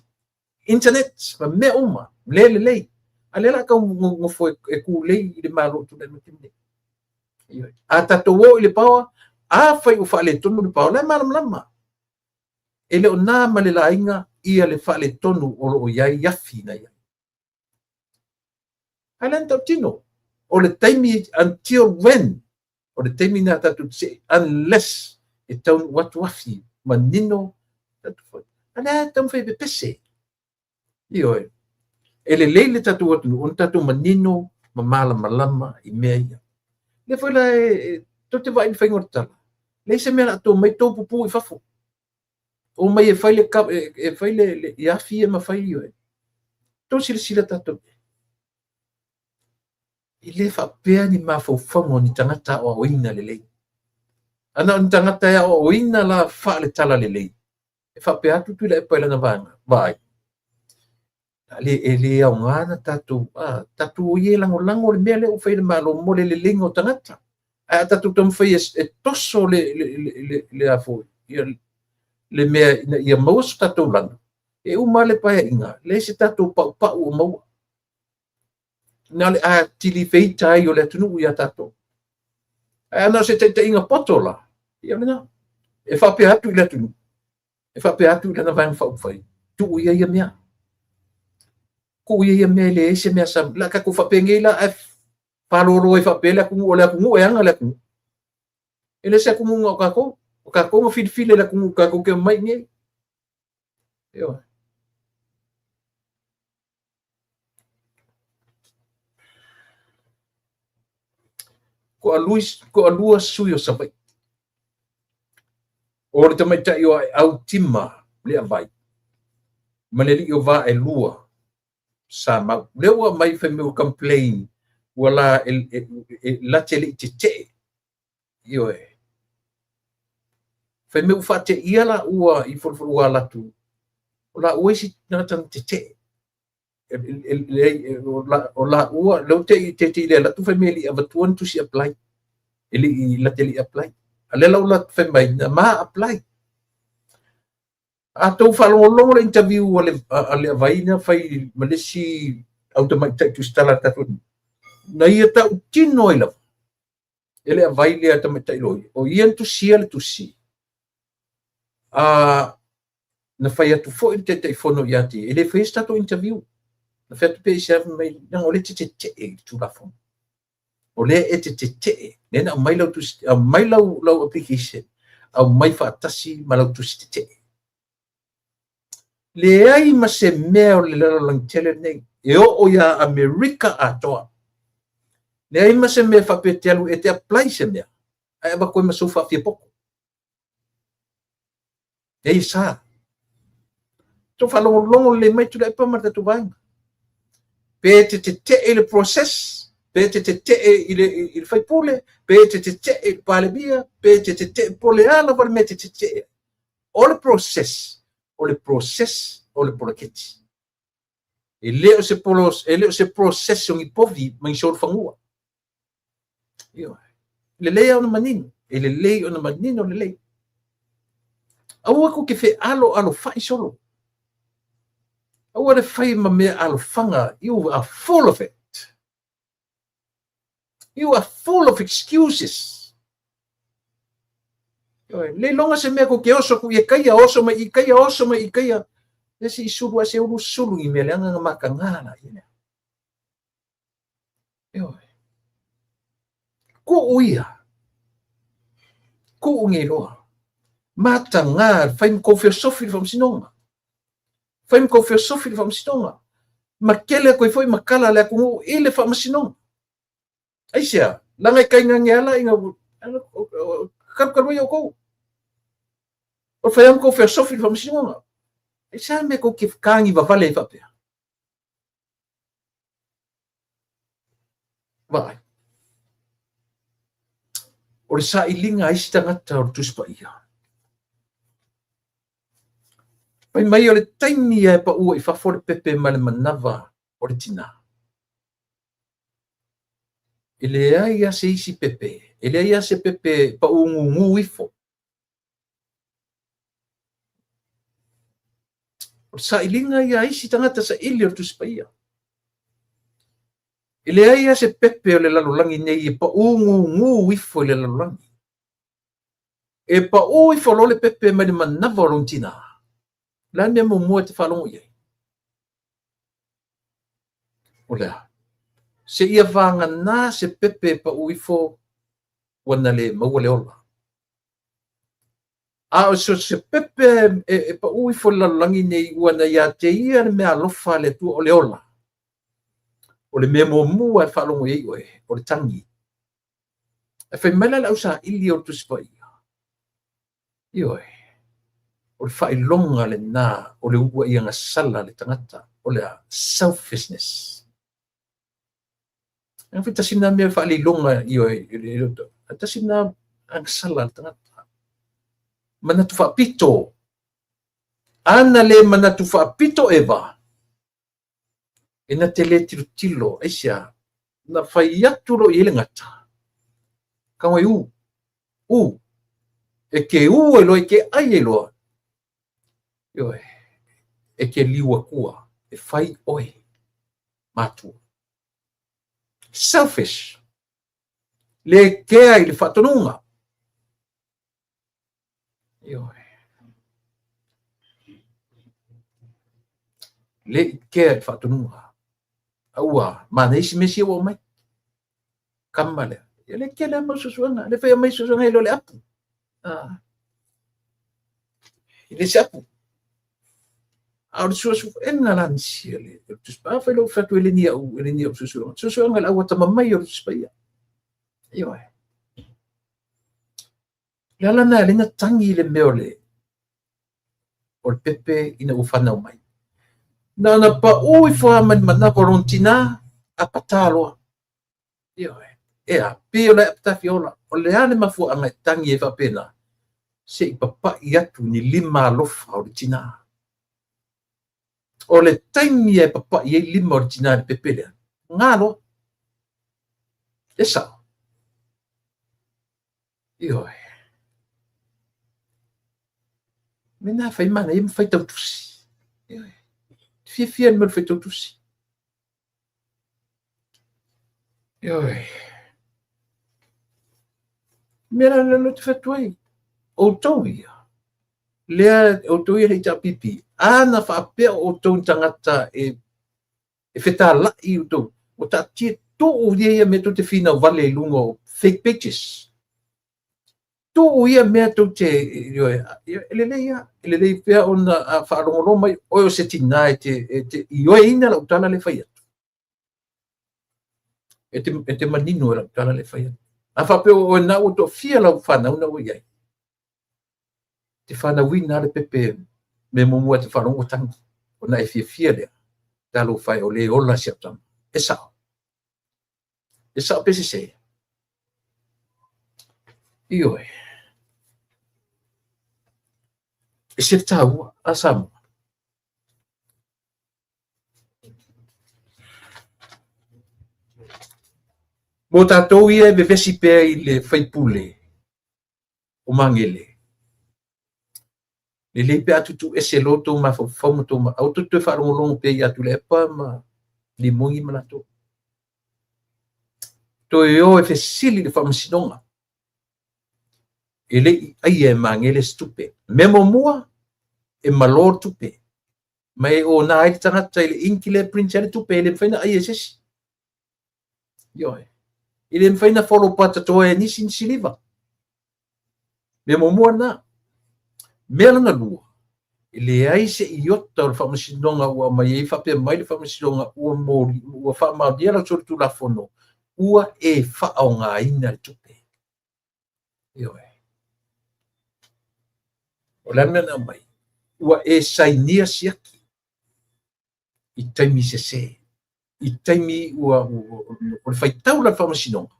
internet ma mea uma, le lelei. A lea la tau nofo e tulei i le Malo o tulai mai taimi nei. A tatou o i le power, afai ua faaletonu le power, la e malamalama. E le o na ma le laina ia le faaletonu o lo o i ai afi na i ai. Ae lea na tautino, o le taimi until when, o le taimi na tatou te unless e taunuu atu afi manino, a lea e taumafai e pepese. Ioe, e lelei le tatou atunuu ona tatou manino ma malamalama i mea ia. Lea foi la e tou te vaai i le faiga o le tala, leai se mea o le a tou omai tou pupu i fafo. Omai e fai le e fai le i afi ia ma fai ioe. Tou silasila tatou e le faapea ni mafaufauga o ni tagata aoaoina lelei. A na o ni tagata e aoaoina la faale-tala lelei, e faapea atu Tuilaepa i lana vaega, vaai. Le, e le aoga na tatou, tatou o ia e lagolago le mea lea ua fai e le Malo mo le leleiga o tagata. Ae a tatou taumafai e toso le, le, le, le, le, a foi, ia, le mea ina ia maua so tatou lanu, e uma le paeaiga, leai se tatou paupau o maua. Na o le atili feita ai o le atunuu ia tatou. Ae ana o se taitaiga poto la, ia o lena. E faapea atu i le atunuu, e faapea atu i lana Vaega Faaupufai, tuu ia ia mea. Tuu ia ia mea e leai se mea sa... La tatou faapenei la, ae faalolo ai faapea le atunuu, o le atunuu e ana le atunuu. E le se atunuu na o tatou. O tatou na filifili e le atunuu tatou te omai i nei. Ioe. Toalua sui o Savaii. O le tamaitai o Aeau Tima Leavai ma le alii o Vaelua Samau. Lea ua aumai fai mai ua complain ua la e late le i tetee. Ioe. Fai mai ua faateia laua i folofolo ua alu atu, o laua isi tagata na tetee. O laua, lea ua te i le alu atu fai mai e le i avatua ni tusi apply. E le i la te le i apply. A lea la ua fai mai, na ma apply. A tou faalogologo le interview a le Avai na fai ma le isi au tamaitai tusitala a le tatou na ia tautino ai lava e le Avai lea tamaitai loia, o ia na tusia le tusi, a na fai atu foi le Taitaifono ia te ia, e le faia se tatou interview. Na fai atu pe i se ave mai, leaga o lea e te tetee i le Tulafono. O lea e te tetee, lea na aumai lau tusi, aumai lau application, aumai faatasi ma lau tusi tetee. Leai ma se mea o le lalolagi tele lenei, e oo ia Amerika atoa. Leai ma se mea faapea e te alu e te apply se mea, ae avatu ai ma sou faafiapoto. Leai e sa. Tou faalogologo lelei mai Tuilaepa ma le tatou vaega. Pe te tetee i le process, pe te tetee i le faipule, pe te tetee i le Palemia, pe te tetee po o le a lava le mea e te tetee ai. O le process, o le process o le poloketi. E le o se, e le o se process o ni povi ma ni solofanua. Ioe. Lelei ona manino. E lelei ona manino lelei. Aua kou te fealoalofai solo. Aua le fai ma mea alofaga. You are full of it. You are full of excuses. Ioe, le iloga se mea kou te oso atu i e kaia, oso mai i kaia, oso mai i kaia. Le se i sulu a se ulu sulu i mea leaga na matagā la ia lea. Ioe. Kuu ia. Kuu nei loa. Matagā, fai ma kou feosofi i le faamasinoga. Fai ma kou feosofi i le faamasinoga. Ma kele atu ai foi ma kala a le atunuu i le faamasinoga. Aisea? Leaga e kainane ala ina kalukalu ai outou. O fai ma kou feosofi i le faamasinoga. Aisea le mea kou te kagi vavale ai faapea? Vaai. O le sailiga a isi tagata o le Tusi Paia. Fai mai o le taimi e paua i fafo le pepe ma le manava o le tinā. E leai lava se isi pepe, e leai lava se pepe paʻūgūgū ifo. O le sailiga ia a isi tagata saili o le Tusi Paia. E leai lava se pepe o le lalolagi nei e paʻūgūgū ifo i le lalolagi. E paʻū ifo loa le pepe mai le manava o lona tinā. O le a le mea muamua e te faalogo i ai? O le a? Seia vagana se pepe e paʻū ifo ua na le maua le ola. A o so se pepe e paʻū ifo i le lalolagi nei ua na ia te ia le mea alofa a le Atua o le ola. O le mea muamua e faalogo i ai oe, o le tagi. Ae fai mai la le ausaili o le Tusi Paia, Ioe, o le faailoga lena o le uluai agasala a le tagata, o le a? Selfishness. Ae foi tasi lena mea faaleiloga, ioe, tasi lena agasala a le tagata. Manatu faapito. Ana le manatu faapito Eva, e na te le tilotilo, aisea, na fai atu loa i ai le gata, tago e u, u, e ke u ai loa, e ke ai ai loa, ioe, e ke liu atua, e fai oe matua. Selfish, le kea i le faatonuga. Ioe. Le i kea i le faatonuga. A ua manaia isi mea sia ua aumai. Kama lea. Ia le kele mau suesuega. Le fai mai suesuega e le o le apu. Ah. E le se apu. A o le suesuega la nisi le Tusi Paia. Afai lou fai atu e le ni au, e le ni au suesuega. Suesuega le au atamamai o le Tusi Paia. Ioe. Le ala lena e ala ai ona tagi le mea o le o le pepe ina ua fanau mai. Na ona paʻū ifo lava mai le manava o lona tinā, a patā loa. Ioe. Ea, pei o le apatā fia ola. O le a le mafuaaga e tagi ai faapena? Se i papai atu ni lima alofa o le tinā. O le taimi e papai ai lima o le tinā i le pepe lea, gā loa. E sao. Ioe. Mena fai manaia ma faitau tusi. Ioe. Fiafia le mea o le faitau tusi. Ioe. Mea la lea te fai atu ai. Outou ia, lea outou ia le HRPP, ana faapea o outou ni tagata e e fetalai outou, ua taatia tuu ia ia mea tou te finau vale i luga o fake pages. Tuu ia mea tou te, ioe, e lelei lava, e lelei pea ona a faalogologo mai oe o se tinā e te, e te ioeina lau tala lea e fai atu. E te, e te manino i lau tala lea e fai atu. A faapea o oe na ua toafia lau fanau na ua i ai, te fanauina lava le pepe mea muamua e te faalogo ua tagi, ona e fiafia lea, talofa e o lea e ola si au tama. E sao. E sao pe sese? Ioe. E se taua a Samoa. Mo tātou ia e vevesi pea i le faipule o Magele, lelei pe a tuutuuese loa tou mafaufau ma tou aua tou te toe faalogologo pea ia Tuilaepa ma Limoni ma latou. Toe o e fesili i le faamasinoga e le i aia e Magele se tupe. Mea muamua, e malo le tupe, ma e ona ai le tagata i le inki lea e print ai le tupe, e le mafai ona aia e se isi. Ioe. E le mafai ona follow patatoa e nisi ni siliva. Mea muamua lena. Mea lona lua, e leai se iota o le faamasinoga ua aumai ai faapea mai le faamasinoga ua moli, ua faamaonia lau solitulafono, ua e faaaogaina le tupe. Ioe. O le a le mea na aumai? Ua e sainia siaki i taimi sese, i taimi ua, o le faitau la le faamasinoga,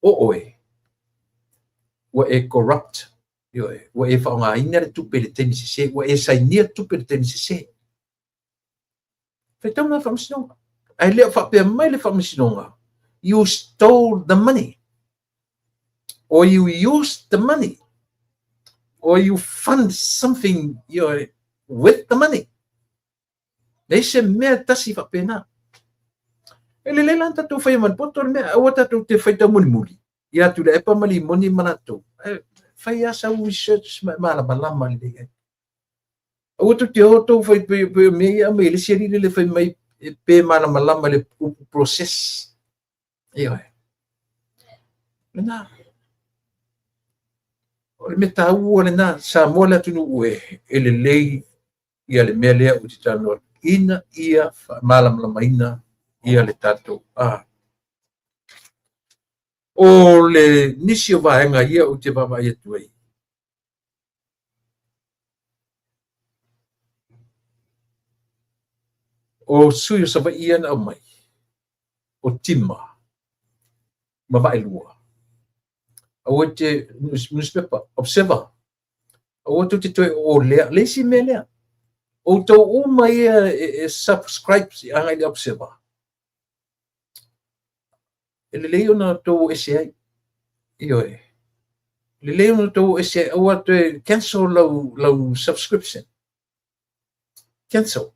o oe, ua e corrupt, ioe, ua e faaaogaina le tupe i le taimi sese, ua e sainia tupe i le taimi sese. Faitau na le faamasinoga. Ae le o faapea mai le faamasinoga, you stole the money, or you used the money, or you fund something, ioe, with the money. Leai se mea tasi faapena. E lelei la ona tatou faia ma le poto le mea, aua tatou te faitau mulimuli ia Tuilaepa ma Limoni ma latou. Ae fai lava sau research ma e malamalama lelei ai. Aua tou te o tou fai pei pei o mea ia e aumai e le isi alii lele fai mai pe malamalama i le upu process. Ioe. Lena. O le mea taua lena, Samoa le atunuu e, e lelei ia le mea lea ou te talanoa atu, ina ia faamalamalamaina ia le tatou a. O le nisi o vaega ia ou te vaavaai atu ai, o sui o Savaii ia na aumai, o Tima ma Vaelua. Aua te newspaper, Observer, aua tou te toe o lea, le isi mea lea. Outou uma ia e, e subscribe agai i le Observer. E lelei ona outou o ese ai. Ioe. Lelei ona outou o ese ai, aua toe cancel lau, lau subscription. Cancel.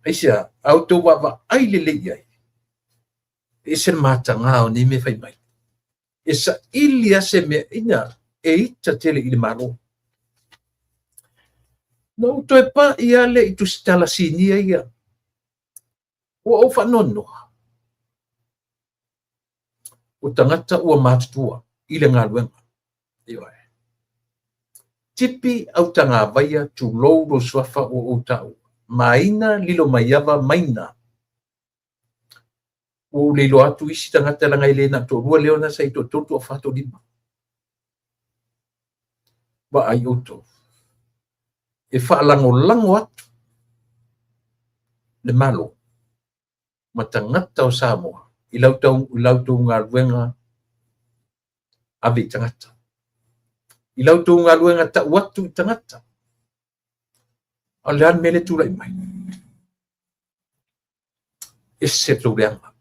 Aisea, a outou vaavaai lelei i ai, e ese le matagā o nei mea fai mai. E saili lava se mea ina e ita tele i le Malo. Na ou toe paʻi lava lea i tusitala sinia ia. Ua ou faanoanoa. O tagata ua matutua i le galuega. Ioe. Tipi autagavaia tulou lou suafa ua ou taua. Maina lilo maiava maina. Ua ou le iloa atu isi tagata leaga e le na o toalua lea ona sa i toatolu, toafa, toalima. Vaai outou. E faalagolago atu le Malo ma tagata o Samoa i la outou galuega ave i tagata. I la outou galuega tau atu i tagata. A o le a le mea lea e tulai mai? Ese le tou leaga.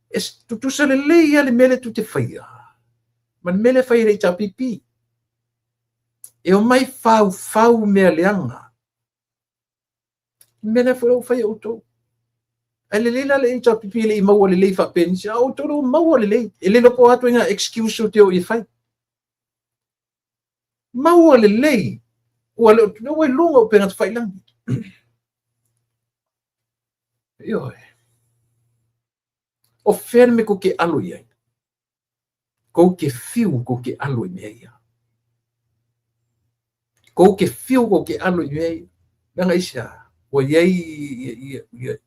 E tutusa lelei lava le mea lea tou te faia ma le mea lea e fai e le HRPP. E omai faufau mea leaga. Le mea lea foi ua fai e outou. Ae lelei la le HRPP e le i maua lelei faapea nisi, a o outou lea ua maua lelei. E le iloa po o a ituaiga excuse tou te o i e fai. Maua lelei, ua le o, ua i luga o upega tafailagi. Ioe. O fea le mea tou te alo i ai? Tou te fiu tou te alo i mea ia. Tou te fiu tou te alo i mea ia. Leaga aisea? Ua i ai ia, ia,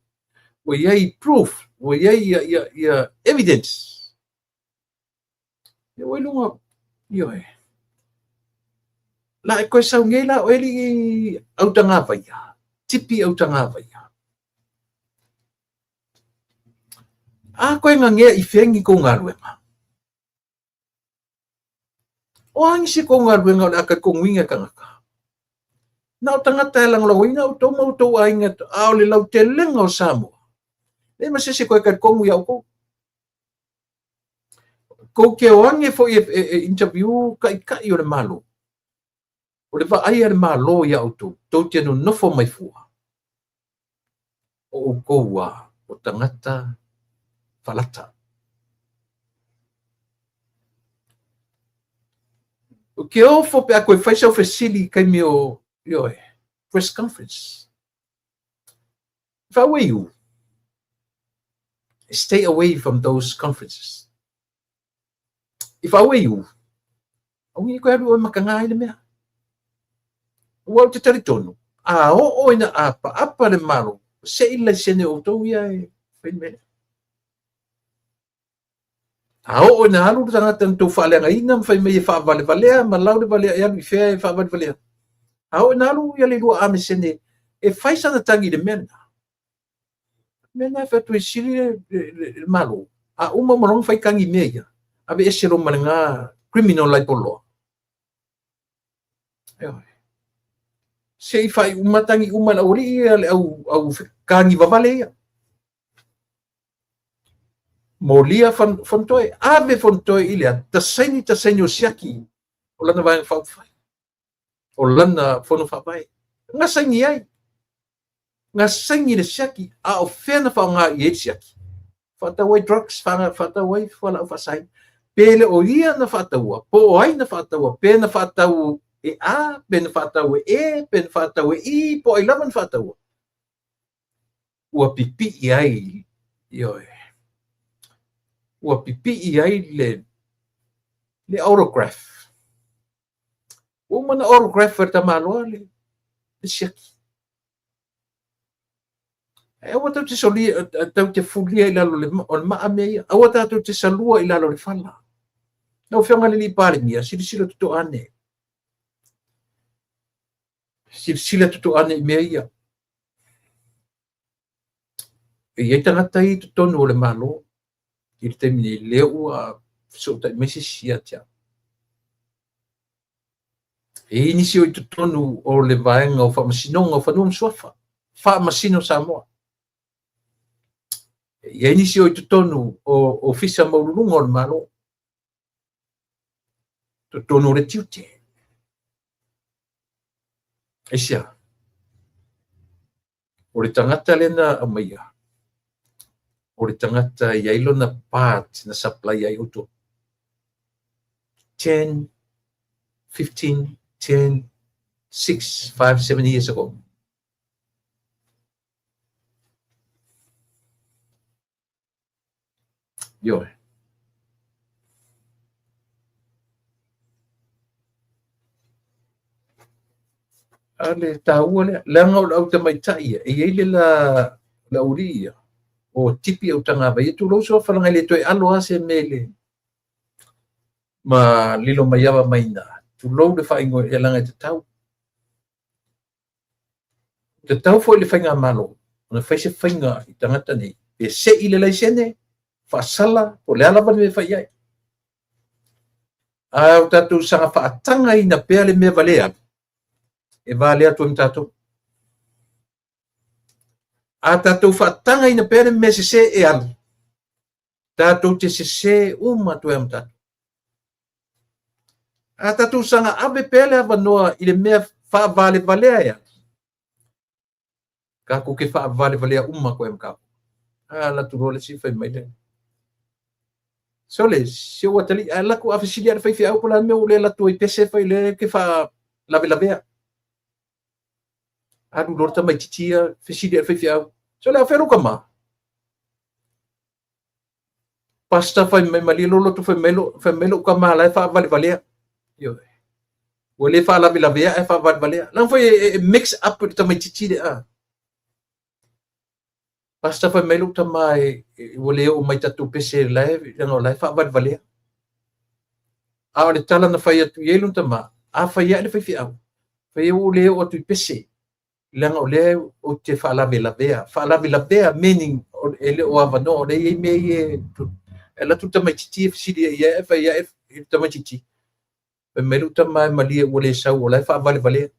ua i ai proof, ua i ai ia, ia, ia evidence. Ia ua i luga, ioe. La e koe sau nei la oe alii autagavaia, tipi autagavaia. A koe gagea i fea ni kou galuega? O a nisi kou galuega o le a talitonuina e tagata? Na o tagata e lagolagoina outou ma outou aiga, a o le lautelega o Samoa, leai ma se isi e toe talitonu iā outou. Kou te o ane foi e interview taitai o le Malo, o le vaai a le Malo iā outou, tou te nonofo mai fua, o outou a o tagata falata. Ou te ofo pe a toe fai sau fesili i taimi o, ioe, press conference. If I were you, stay away from those conferences. If I were you, aua ne i toe alu oe mataga ai le mea. Aua ou te talitonu, a oo ina apaapa le Malo, se i laisene outou ia e fai le mea lea. A oo ina alu le tagata na tou faaleagaina ma fai mai e faavalevalea ma lau le valea e alu i fea e faavalevalea. A oo ina alu ia le lua amesene e fai sana tagi i le mea lena. Mea lena e fai atu e sili le Malo. A uma uma loa ona fai tagi i mea ia, aveese loa ma lena criminal libel law. Ioe. Se i faaiu uma tagi uma e le aualii ia le au, au kagi vavale ia. Molia Fonotoe, ave Fonotoe i le tasaini tasaini o siaki o lana vaega faaupufai, o lana fono faavae. Na saini ai. Na saini le siaki, a o fea na faaaoga i ai le siaki? Faatau ai drugs, faatau ai fualaau faasaina. Pe le o ia na faataua, po o ai na faataua, pe na faatau e A, pe na faatau e E, pe na faatau e I, po o ai lava na faataua. Ua pipii ai, ioe, ua pipii ai le, le autograph. Ua uma na autograph e le tamaloa le, le siaki. E aua tatou te solia, tatou te fulia i lalo o le maa mea ia. Aua tatou te salua i lalo o le fala. Lau Afioga i le Alii Palemia, silasila totoa ane. Silasila totoa ane i mea ia. E i ai tagata ia i totonu o le Malo i le taimi nei, lea ua fesootai mai se isi ia te au. E i ai nisi o i totonu o le vaega o Faamasinoga o Fanua ma Suafa, Faamasino Samoa. E i ai nisi o i totonu o Ofisa Maualuluga o le Malo, totonu o le tiute. Aisea? O le tagata lea na aumaia, o le tagata e i ai lona part na supply ai outou. 10, 15, 10, 6, 5, 7 years ago. Ioe. A le taua lea, leaga o le au tamaitai ia, e i ai le la, le aualii ia, o tipi autagavaia, tulou suafa leaga e le toe alo lava se mea i le, ma Lilomaiava mai i ina, tulou le faaigoa leaga e tatau. Tatau foi i le faigamalo ona fai se faiga i tagata nei, pe sei le laisene, faasala, po o le a lava le mea e fai i ai. A o tatou saga faatagaina pea le mea valea, e valea atu ai ma tatou. A tatou faatagaina pea le mea sese e alu, tatou te sese uma atu ai ma tatou. A tatou saga ave pea le avanoa i le mea faavalevalea e alu, tatou te faavalevalea uma atu ai ma tatou. A alu atu loa le isi fai mai le Sole, si ou atalii, a alu atu a fesili lava le faifeau po o le a le mea ua ou le alu atu ai i pese fai lea e te faalavelavea. Alu loa le tamaitiiti ia, fesili lava i le faifeau, Sole, a o fea lou tama? Pastor fai mai malie loloto fai mai lo fai mai lou tama la e faavalevalea. Ioe. Ua le faalavelavea ae faavalevalea. Leaga foi e mix up le tamaitiiti le a. Pastor fai mai lou tama e, ua le oo mai tatou pese la e leaga o la e faavalevalea. A o le tala na fai atu i ai lona tama, a fai ae le faifeau, fai ua le oo atu i pese. Leaga o lea ou te faalavelavea. Faalavelavea meaning e le o avanoa, o lea e i ai mea ia e alu atu le tamaitiiti e fesili i ai ae fai ae le tamaitiiti, fai mai lou tama e malie ua le sau o la e faavalevalea.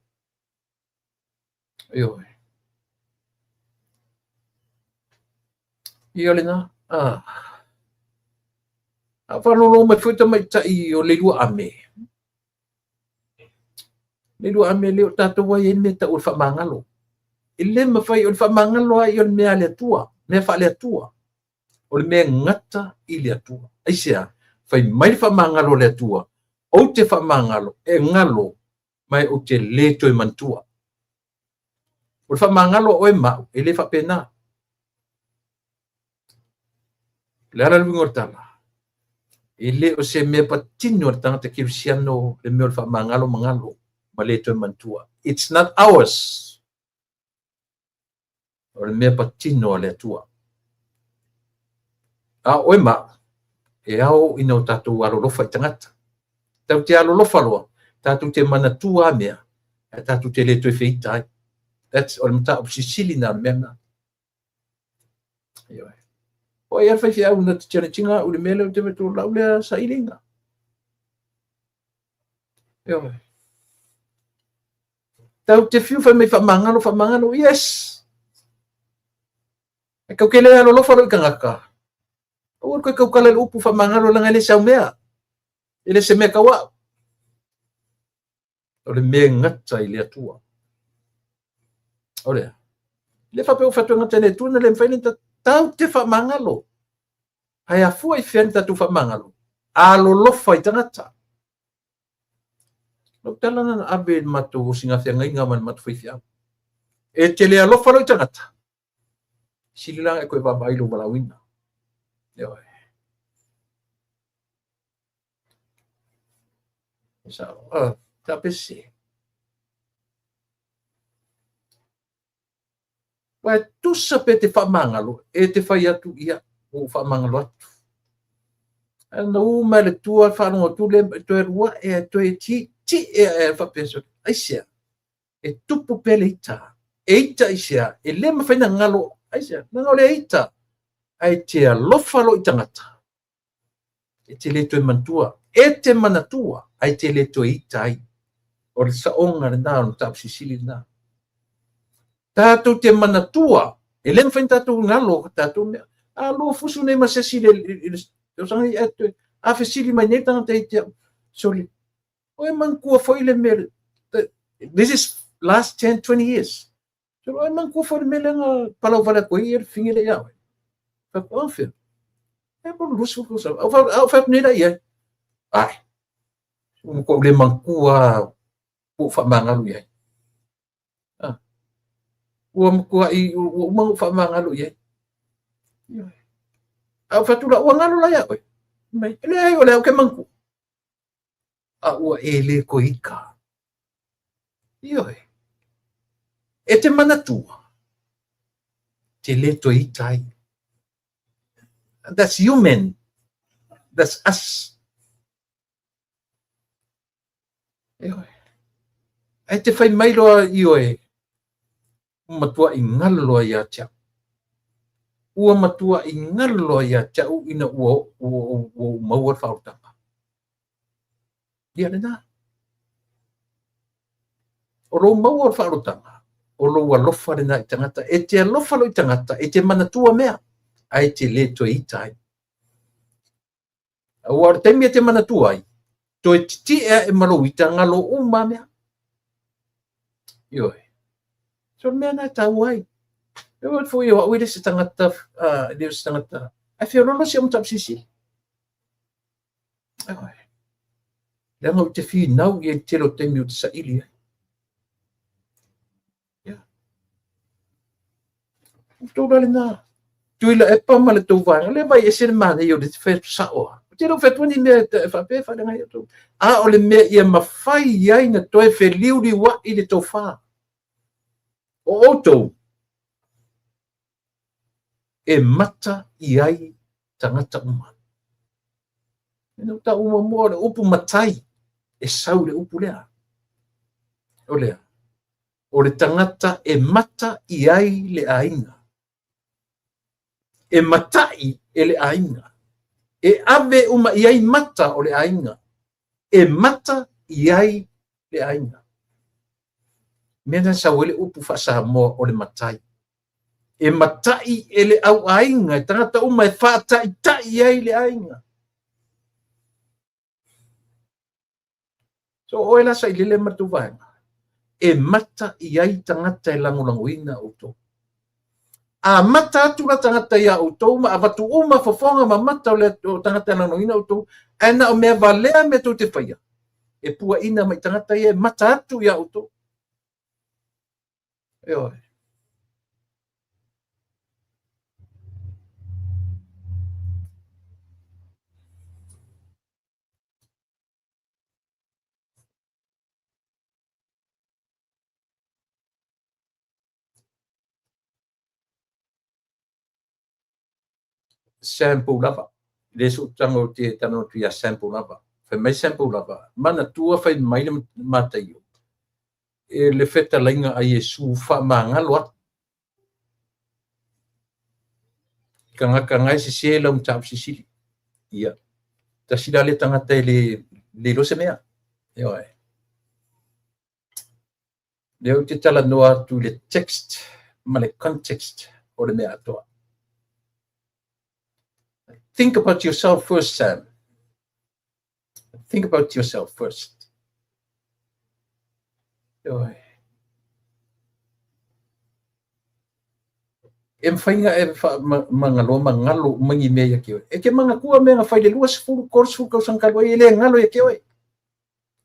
Ioe. Ia lena. Ah. A faalogologo mai foi tamaitai o Leilua Ame. Leilua Ame le o tatou ai ai mea tau o le faamagalo. E le mafai o le faamagalo ai o le mea a le Atua, mea faale-Atua. O le mea gata i le Atua. Aisea? Fai mai le faamagalo a le Atua, ou te faamagalo e galo, ma ou te le toe manatua. O le faamagalo a oe ma au, e le faapena. O le a la le uiga o le tala? E le o se mea patino a le tagata kerisiano le mea o le faamagalo ma galo ma le toe manatua. It's not ours. O le mea patino a le Atua. A o oe ma au, e ao ina o tatou alolofa i tagata. Tatou te alolofa loa, tatou te manatua a mea, ae tatou te le toe feita ai. That's, o le mataupu silisili lena o le mea lena. Ioe. O ai a le faifeau na te challenge ina au i le mea lea ou te vaai atu, o lau lea sailiga. Ioe. Tau te fiu fai mai faamagalo, faamagalo, yes. E kau ke le alolofa lou i tagata. Aua le koe taukala i le upu faamagalo leaga e le se au mea. E le se mea tau au. O le mea e gata i le Atua. O lea. Le faapea ua fai atu e gata i le Atua na le mafai ona tau te faamagalo. Ae afua i fea ni tatou faamagalo? Alolofa i tagata. Lau tala na ave i le matou osigafeagaiga ma le matou faifeau. E te le alofa loa i tagata, sili la e toe vaavaai i lou valaauina. Ioe. Sao, ta pese. Ua e tusa pe te faamagalo, e te fai atu, ia, ua ou faamagalo atu. Ae na u mai le tua faalogo atu le toe alu ae, ae toe tietie ae faapea sole. Aisea? E tupu pea le ita. E ita aisea? E le mafai ona galo. Aisea? Leaga o le ita. Ae te alofa loa i tagata. E te le toe manatua. E te manatua, ae te le toe ita ai. O le saoga lena, o le mataupu silisili lena. Tatou te manatua, e le mafai ona tatou galo o tatou mea. A lua fusu nei ma se isi i le tausaga nei, ae toe, a fesili mai nei tagata ia te au, sole, o e manatua foi le mea, this is last 10, 20 years. Sole, o e manatua foi le mea lea na palau vale atu ai le fafine lea ia oe. Fai atu, oh, fea. E po o le 20 tausaga. A ou fai atu nei la i ai. Ai, ua matuai ou le manatua lava, ua ou faamagalo i ai. Ah. Ua matuai, ua uma ona ou faamagalo i ai. A ou fai atu la, ua galo la ia oe. Mai, e leai, o lea ou te manatua. A ua e le toe ita. Ioe. E te manatua, te le toe ita ai. That's human. That's us. Ioe. Ae te fai mai loa ioe, ua matuai galo loa ia te au. Ua matuai galo loa ia te au ina ua, ua, ua, ua ou maua le faaolataga. Ia lena. O lou maua o le faaolotaga, o lou alofa lena i tagata. E te alofa loa i tagata, e te manatua mea, ae e te le toe ita ai. Aua o le taimi e te manatua ai, toe titie ae ma lou ita galo uma mea. Ioe. So le mea lena e taua ai. E oo foi o au e le se tagata, e le o se tagata, ae feoloolo si au mataupu silisili. Ioe. Leaga ou te finau i ai i le tele o taimi ou te saili ai. Ia. Outou la lena. Tuilaepa ma le tou vaega, lea vai ese le manaia o le fai atu sao lava. Ou te le o fai atua ni mea e faapea e faaleaga ai outou. A o le mea ia mafai ai na toe feliuliuai le tofa. O outou e mata i ai tagata uma. Ina ua taua muamua o le upu matai, e sau i le upu lea. O lea, o le tagata e mata i ai le aiga. E matai e le aiga. E ave uma i ai mata o le aiga. E mata i ai le aiga. Mea na sau ai le upu faa-Samoa o le matai. E matai e le auaiga, e tagata uma e faataitai ai le aiga. So oe la sailele ma le tou vaega, e mata i ai tagata e lagolagoina outou. A mata atu la tagata iā outou ma avatu uma fofoga ma mata o le o tagata e lagolagoina outou, ae na o mea valea mea tou te faia, e puaina mai tagata ia e mata atu iā outou. Ioe. Sam Poulava. Le sou tago ou te talanoa atu ia Sam Poulava. Fai mai Sam Poulava, manatua fai mai le Mataio, e le fetalaiga a Iesu faamagalo atu. Tagata na e sese lau mataupu silisili. Ia, tasi la lea tagata e le, le iloa se mea. Ioe. Lea ou te talanoa atu i le text ma le context o le mea atoa. Think about yourself first, Sam. Think about yourself first. Ioe. E mafai na e faamagaloa ma galo uma ni mea ia te oe. E te manatua mea na fai le 20, 30 tausaga talu ai, e le galo ia te oe.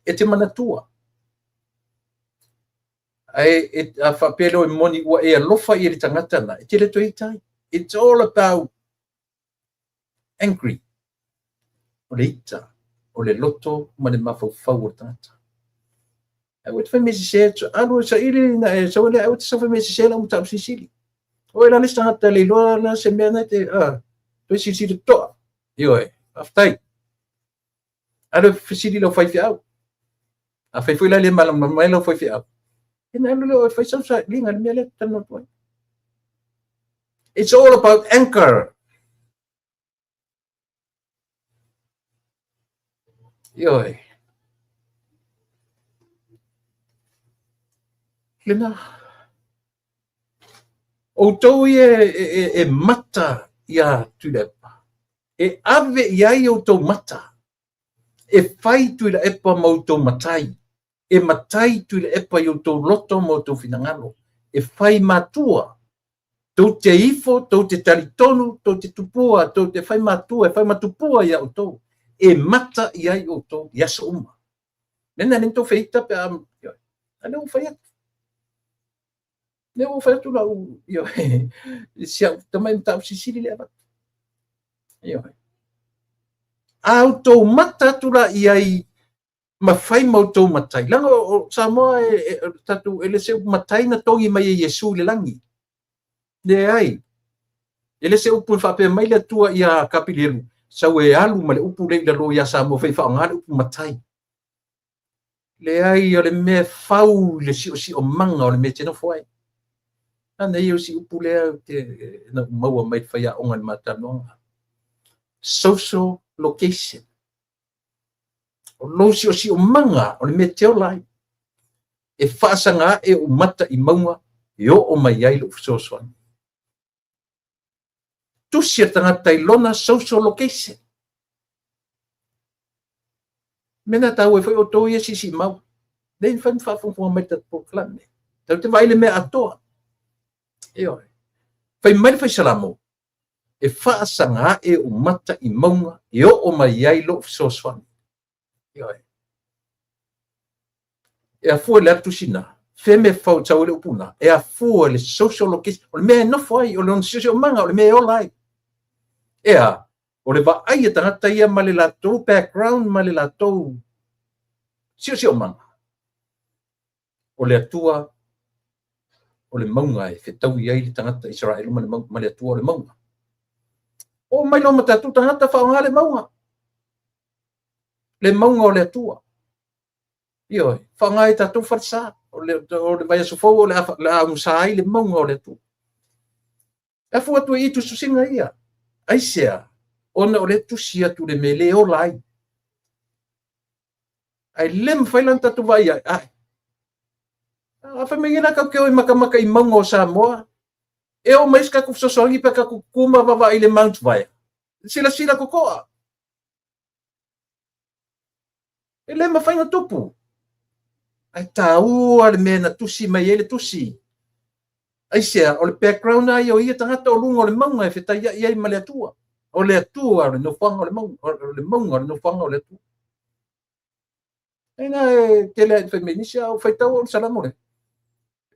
E te manatua. Ae e, a faapea lea e moni ua e alofa i le tagata na, e te le toe ita ai. It's all about angry. O le ita, o le loto ma le mafaufau o le tagata. Ae ua te fai mea sese atu, alu e saili na e sau lea, ae ua te sau fai mea sese lau mataupu silisili. O e la le isi tagata le iloa la se mea na te, toe silisili totoa. Ioe, faafetai. Alu e fesili lau faifeau. A fai foi la le malamalama mai lau faifeau, ina alu lea e fai sau sailiga i le mea lea e talanoa atu ai. It's all about anchor. Ioe. Lena. Outou ia e, e, e mata iā Tuilaepa, e ave i ai outou mata, e fai Tuilaepa ma outou matai, e matai Tuilaepa i outou loto ma outou finagalo, e fai matua, tou te ifo, tou te talitonu, tou te tupua, tou te fai matua, e fai matupua iā outou, e mata i ai outou i aso uma. Mea na tou feita pe a, a lea ua fai atu. Lea ua fai atu lau, ioe, si au tamai mataupu silisili lea avatu. Ioe. A outou mata atu la i ai ma fai ma outou matai. Leaga o Samoa e, e, tatou e le se upu matai na togi mai e Iesu i le lagi. Leai. E le se upu e faapea mai le Atua ia Kapilielu, sau e alu ma le upu lea i lalo ia Samoa fai faaaoga le upu matai. Leai, o le mea e fau i le siosiomaga o le mea e te nofo ai. Ana ia o si upu lea ou te na ou maua mai le faiaoga i le ma talanoaga. Social location. O lou siosiomaga o le mea e te ola ai. E faasaga ae ou mata i mauga e oo mai ai lou fesoasoani. Tusi a tagata i lona social location. Mea na taua ai foi outou ia siisiimau. Lei mafai ona faafogafoga mai i le tatou polokalame. Tatou te vaai i le mea atoa. Ioe. Fai mai le Fai Salamo, e faasaga ae ou mata i mauga e oo mai ai lou fesoasoani. Ioe. E afua i le a le tusi lena? Fea mea fau sau ai le upu lena? E afua i le social location, o le mea e nofo ai, o lona siosiomaga, o le mea e ola ai. E a? O le vaai a tagata ia ma le latou background ma le latou siosiomaga. O le Atua o le mauga e fetaui ai le tagata Isaraelu ma le, ma le Atua o le mauga. Oo mai loa ma tatou tagata faaaoga le mauga. Le mauga o le Atua. Ioe, faaaoga ai tatou falesa. O le vaiaso fou o le a augasa ai le mauga o le Atua. E afua atu i i tusitusiga ia. Aisea? Ona o lea e tusi atu le mea le ola ai. Ae le mafai la ona tatou vaai ai. Ai. A fai mai nei la tatou te o e matamata i mauga o Samoa, e oo mai se tatou fesoasoani pe a tatou tutu ma vaavaai i le Mount Vaea. Silasila totoa. E le mafai ona tupu. Ae taua le mea na tusi mai ai le tusi. Aisea? O le background lava ia o ia tagata o luga o le mauga e fetaiai ai ma le Atua. O le Atua o le nofoaga o le mauga, o le mauga o le nofoaga o le Atua. Ina e tele ai fai mai nisi, a o faitau au i le Salamo lea.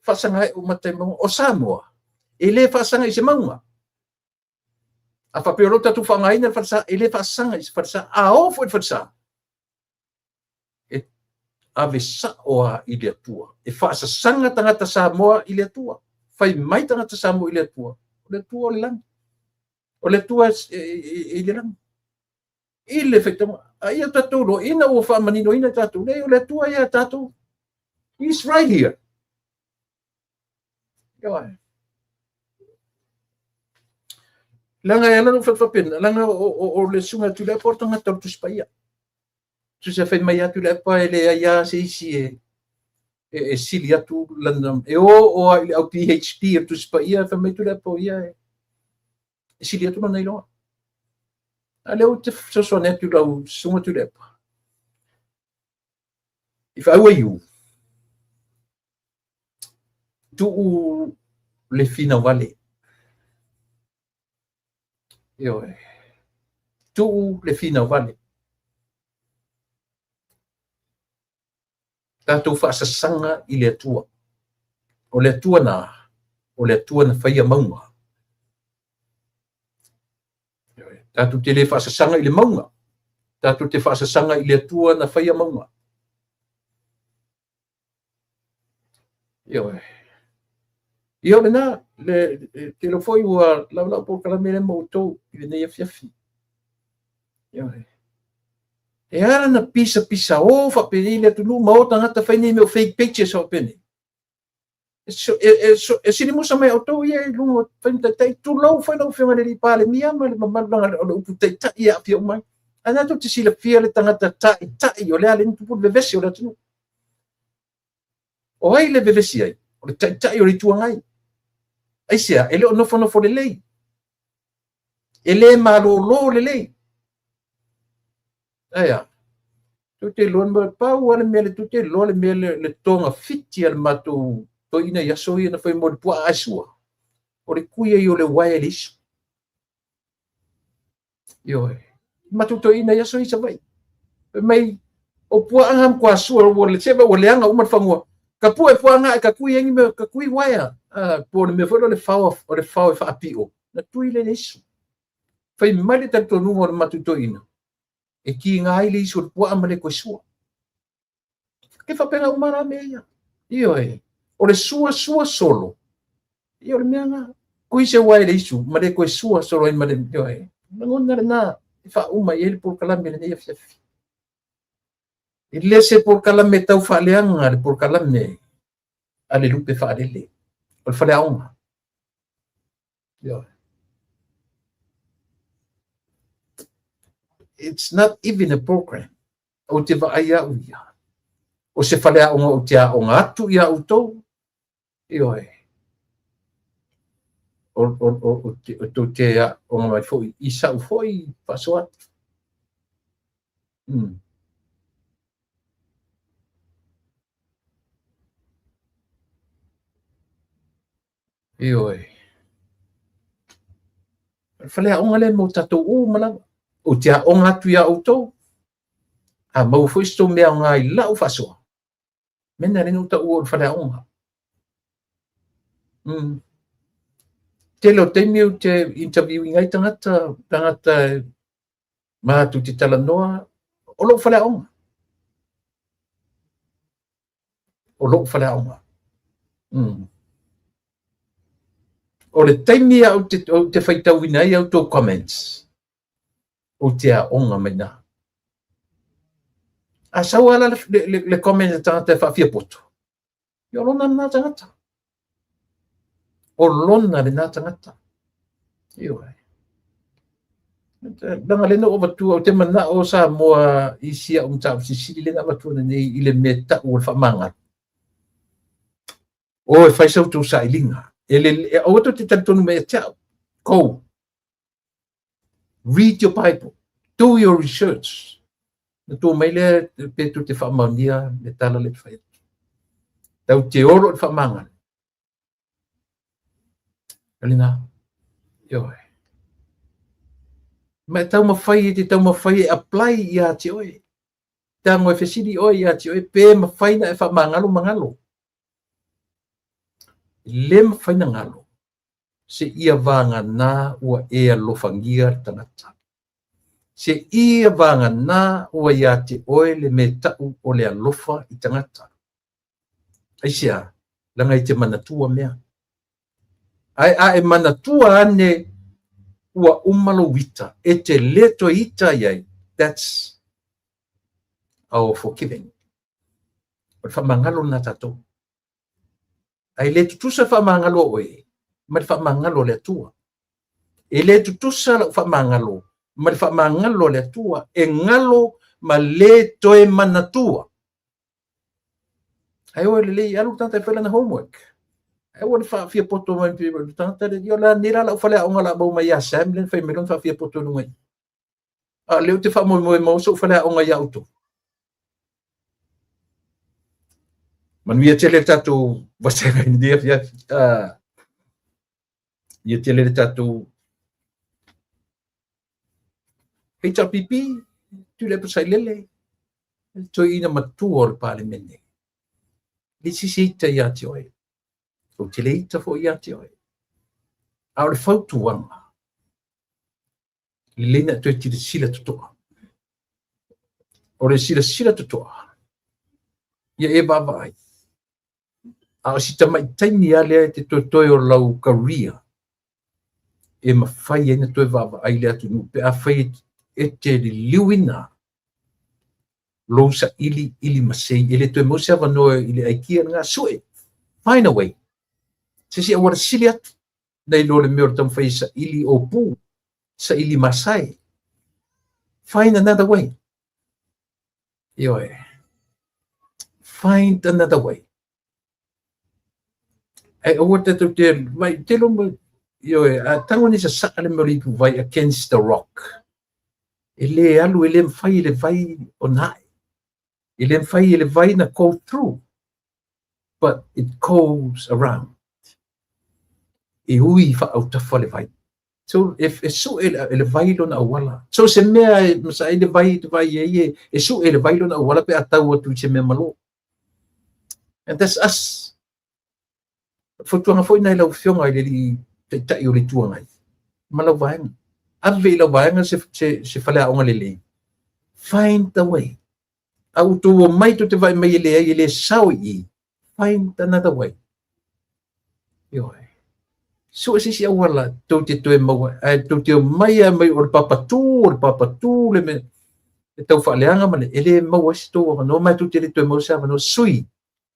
Faasaga ai ou mata i mauga. O Samoa, e le faasaga i se mauga. A faapea o lo o tatou faaaogaina le falesa, e le faasaga i se falesa. A oo foi i le falesa, e ave sao lava i le Atua. E faasasaga tagata Samoa i le Atua. Fai mai tagata Samoa i le Atua, o le Atua o le lagi. O le Atua e i le lagi. I le faitauga, a ia tatou iloa, ina ua faamaninoina tatou, leai, o le Atua ia tatou. He's right here. Ioe. Leaga e ala ona ou faapena, leaga o le susuga ia Tuilaepa o le tagata o le Tusi Paia. Tusa fai mai lava Tuilaepa e leai lava se isi e sili atu lana, e oo lava i le au PhD o le Tusi Paia, fai mai Tuilaepa o ia e sili atu lona iloa. A lea ou te fesoasoani atu i lau susuga Tuilaepa. If I were you, tuu le finau vale. Ioe. Tuu le finau vale. Tatou faasasaga i le Atua. O le Atua na, o le Atua na faia mauga. Ioe. Tatou te le faasasaga i le mauga. Tatou te faasasaga i le Atua na faia mauga. Ioe. Ia o lena, le, te iloa foi ua lava lau polokalame lea ma outou i lenei afiafi. Ioe. E ala na pisapisa o faapenei le atunuu ma o tagata fai nei mea o fake pages faapenei. E, e, e, e silimusa mai outou ia i luga o fai ma taitai, tulou foi lau Afioga i le Alii Palemia ma le mamalu leaga o le upu taitai e aafia uma ai. Ae na tou te silafia le tagata taitai o le a le tupu le vevesi o le atunuu. O ai le vevesi ai? O le taitai o le Itu Agai. Aisea? E le o nofonofo lelei. E le malolo lelei. Ae a? Tou te iloa, pau lava le mea, tou te iloa le mea le togafiti a le matou toeaina i aso ia na fai mo le puaa ae sua, o le tui ai o le uaea i le isu. Ioe. Matou toeaina i aso ia i Savaii. Fai mai, o puaa na matua sua, ua le seva ua leaga uma le fanua. Ka pue puaa na e ka tui ai ni mea, ka tui uaea. Ah, po o le mea foi lea o le fao, o le fao e faapio, na tui lea i le isu. Fai mai le talitonuga o le matou toeaina, e kiga ai le isu o le puaa ma le toe sua. E faapena uma la mea ia. Ioe, o le sua sua solo, ia o le mea na. Tui se uaea i le isu ma le toe sua solo ai ma le, ioe, lagona lena e faauma i ai le polokalame i lenei afiafi. E le se polokalame tau faaleaga le polokalame a le lupe faalele, o le faleaoga. Ioe. It's not even a program. Ou te vaai au ia, o se faleaoga ou te aoga atu iā outou, ioe, o tou te aoga mai foi i sa'u foi faasoa atu. Ioe. O le faleaoga lea mo tatou uma lava. Ou te aoga atu iā outou, a maua foi se tou mea aoga i la'u faasoa, mea na lea ou taua o le faleaoga. Tele o taimi ou te interview ina ai tagata, tagata matou te talanoa, o lou faleaoga. O lou faleaoga. O le taimi a ou te faitauina ai outou comments, ou te aoga mai na. A sau ala le comment a tagata e faafiapoto, ia o lona lena tagata. O lona lena tagata. Ioe. Leaga lea na ou avatua, ou te manao Samoa i si au mataupu silisili lea na avatua nei i le mea tau o le faamagalo. O e fai sa outou sailiga. E le, aua tou te talitonu mai ia te au. Go. Read your Bible. Do your research. Na tua mai lea pe tou te faamaonia le tala lea te fai atu. Tau te olo i le faamagalo. O lena. Ioe. Ma e taumafai e te taumafai e apply ia te oe. Tago e fesili oe ia te oe pe mafai na e faamagalo ma galo. E le mafai na galo seia vagana ua e alofagia le tagata. Seia vagana ua ia te oe le mea tau o le alofa i tagata. Aisea, leaga e te manatua mea. Ae a e manatua ane ua uma lou ita, e te le toe ita i ai, that's our forgiving. O le faamagalo lena tatou. Ae le tutusa le faamagalo a oe ma le faamagalo a le Atua. E le tutusa lau faamagalo ma le faamagalo a le Atua, e galo ma le toe manatua. Ae o e lelei, alu le tagata e fai lana homework. Ae ua le faafiapoto mai le tagata le, ia la nei la lau faleaoga la maua mai ia Sam le fai mai lona faafiapoto i luga i. A o lea ou te faamoemoe maua sou faleaoga ia outou. Manuia tele le tatou vasega i lenei afiafi. Ia tele le tatou HRPP, Tuilaepa Sailele, le toeaina matua o le Palemene. Le sisi ita ia te oe. Ou te le ita foi ia te oe. A o le fautuaga, lelei na toe silasila totoa. O le silasila totoa, ia e vaavaai. A o si tamai taimi lava lea e te toetoe o lau career, e mafai ai na toe vaavaai le atunuu pe afai e te liliuina lou saili ili masei. E le toe maua se avanoa i le aikia lena. Sue, find a way. Se isi auala sili atu nai lo le mea o le taumafai e saili opu, saili masae. Find another way. Ioe. Find another way. Ae aua tatou te vai te lo ioe, a tago ni sasaa le mea o le ipuvai against the rock. E le alu, e le mafai e le vai ona ae. E le mafai e le vai na go through, but it goes around. E ui faaautafa le vai. So, e sue e le vai lona auala. So, se mea e masaai le vai te vai e ie, e sue e le vai lona auala pe a tau atu i se mea malo. And that's us. Fautuaga foi na i lau Afioga i le Alii Taitai o le Itu Agai ma lau vaega. Ave i lau vaega se faleaoga lelei. Find the way. A ua tou omai tou te vaai mai e leai e le sao i i. Find another way. Ioe. Sue se isi auala tou te toe maua ai, ae tou te omai lava mai o le papatū, o le papatū le mea e tau faaleaga ma le, e le maua ai se tou avanoa, ma e tou te le toe maua se avanoa. Sui,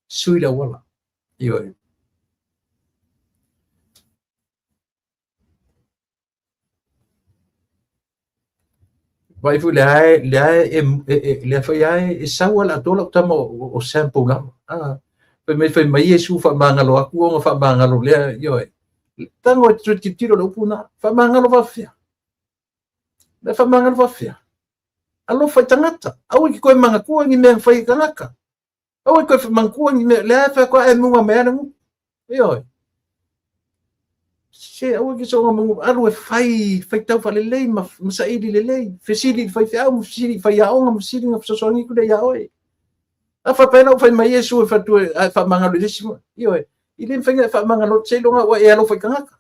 sui le auala. Ioe. Vaai foi lea lea e lea foi lava e sau lava le atoa lau tama o sample lava. Fai mai Iesu faamagalo atu ona faamagalo lea, ioe. Tago e toe tilotilo le upu lena. Faamagalo faafefea. Le faamagalo faafefea. Alofa i tagata. Aua e te toe manatua ni mea na fai e tagata. Aua e toe manatua ni mea. Lea e faatoa e muga mai le gutu. Ioe. Se aua ke soona mugu alu e fai faitau faalelei ma saili lelei. Fesili i le faifeau ma fesili i faiaoga ma fesili na fesoasoani atu lea ia oe. A faapea la ua fai mai Iesu e fatu e faamagalo i le isi, ioe, i le mafai ona e faamagalo seiloga ua e alofa i tagata.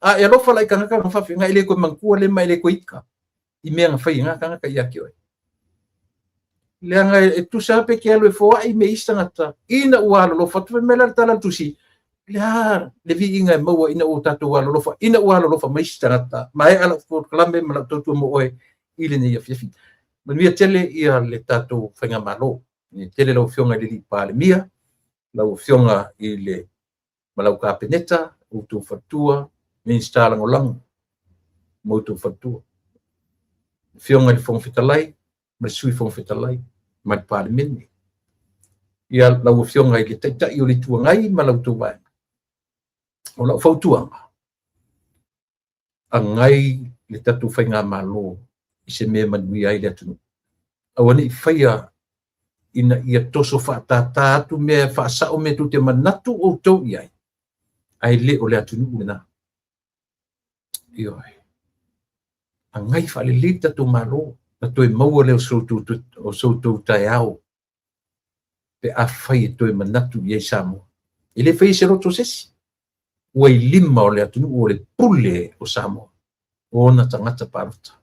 A e alofa la i tagata na faafeagai e le toe manatua le ma e le toe ita i mea na fai e na tagata ia te oe. Leaga e tusa lava pe te alu e foai me isi tagata ina ua alolofa atu. Fai mai la le tala a le Tusi, le a le viiga e maua ina ua tatou alolofa, ina ua alolofa mai isi tagata. Maea lau polokalame ma lau tautua mo oe i lenei afiafi. Manuia tele ia le tatou faigamalo. Manuia tele lau Afioga i le Palemia, lau Afioga i le ma lau Kapeneta, outou faletua, Minisita Lagolago ma outou faletua. Afioga i le Fofoga Fetalai ma le Sui Fofoga Fetalai ma le Palemene. Ia lau Afioga i le Taitai o le Itu Agai ma la outou vaega. O lau fautuaga, agai le tatou faigamalo i se mea e manuia ai le atunuu. Aua ne i faia ina ia toso faatātā atu mea e faasao mea tou te manatu outou i ai, ae le o le atunuu lena. Ioe. Agai faalelei le tatou Malo, na toe maua lea o so outou taeao pe afai e toe manatu i ai Samoa. E le faia se loto o se isi. Ua i lima o le atunuu o le pule o Samoa, o ona tagata palota.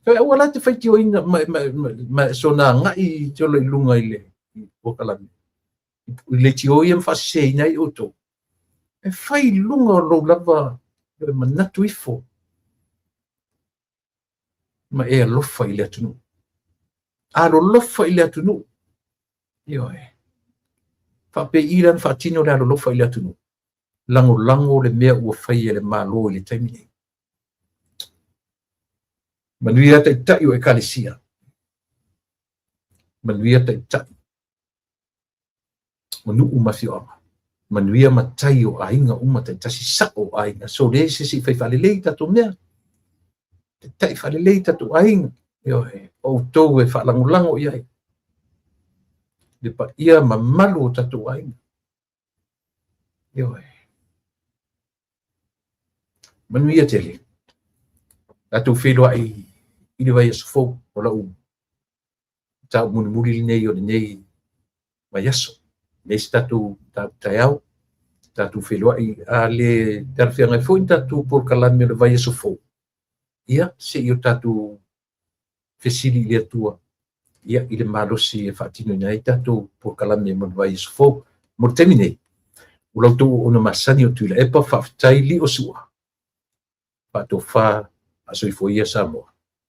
Toe aua la te faitioina ma sona agai i te ola i luga i le polokalame. I leitio ia ma faasiseina ai outou. E fai i luga o lou lava le manatu ifo ma e alofa i le atunuu. Alolofa i le atunuu. Ioe. Faapei la na faatino le alolofa i le atunuu. Lagolago le mea ua fai e le Malo i le taimi nei. Manuia taitai o Ekalesia. Manuia taitai o nuu ma afioaga. Manuia matai o aiga uma taitasi sao o aiga. So le se i fai faalelei tatou mea. Taitai faalelei tatou aiga. Ioe. O outou e faalagolago i ai. Le paia mamalu o tatou aiga. Ioe. Manuia tele. Tatou feiloai i le vaiaso fou o lau mataupu mulimuli lenei o lenei vaiaso. Leai se tatou taeao, tatou feiloai a le talafeagai foi ni tatou polokalame o le vaiaso fou. Ia, se i o tatou fesili i le Atua ia i le malosi e faatinoina ai tatou polokalame mo le vaiaso fou. Mo le taimi nei, o la outou auauna masani o Tuilaepa, faafetai lio sua, faatofa, faasoifua ia Samoa.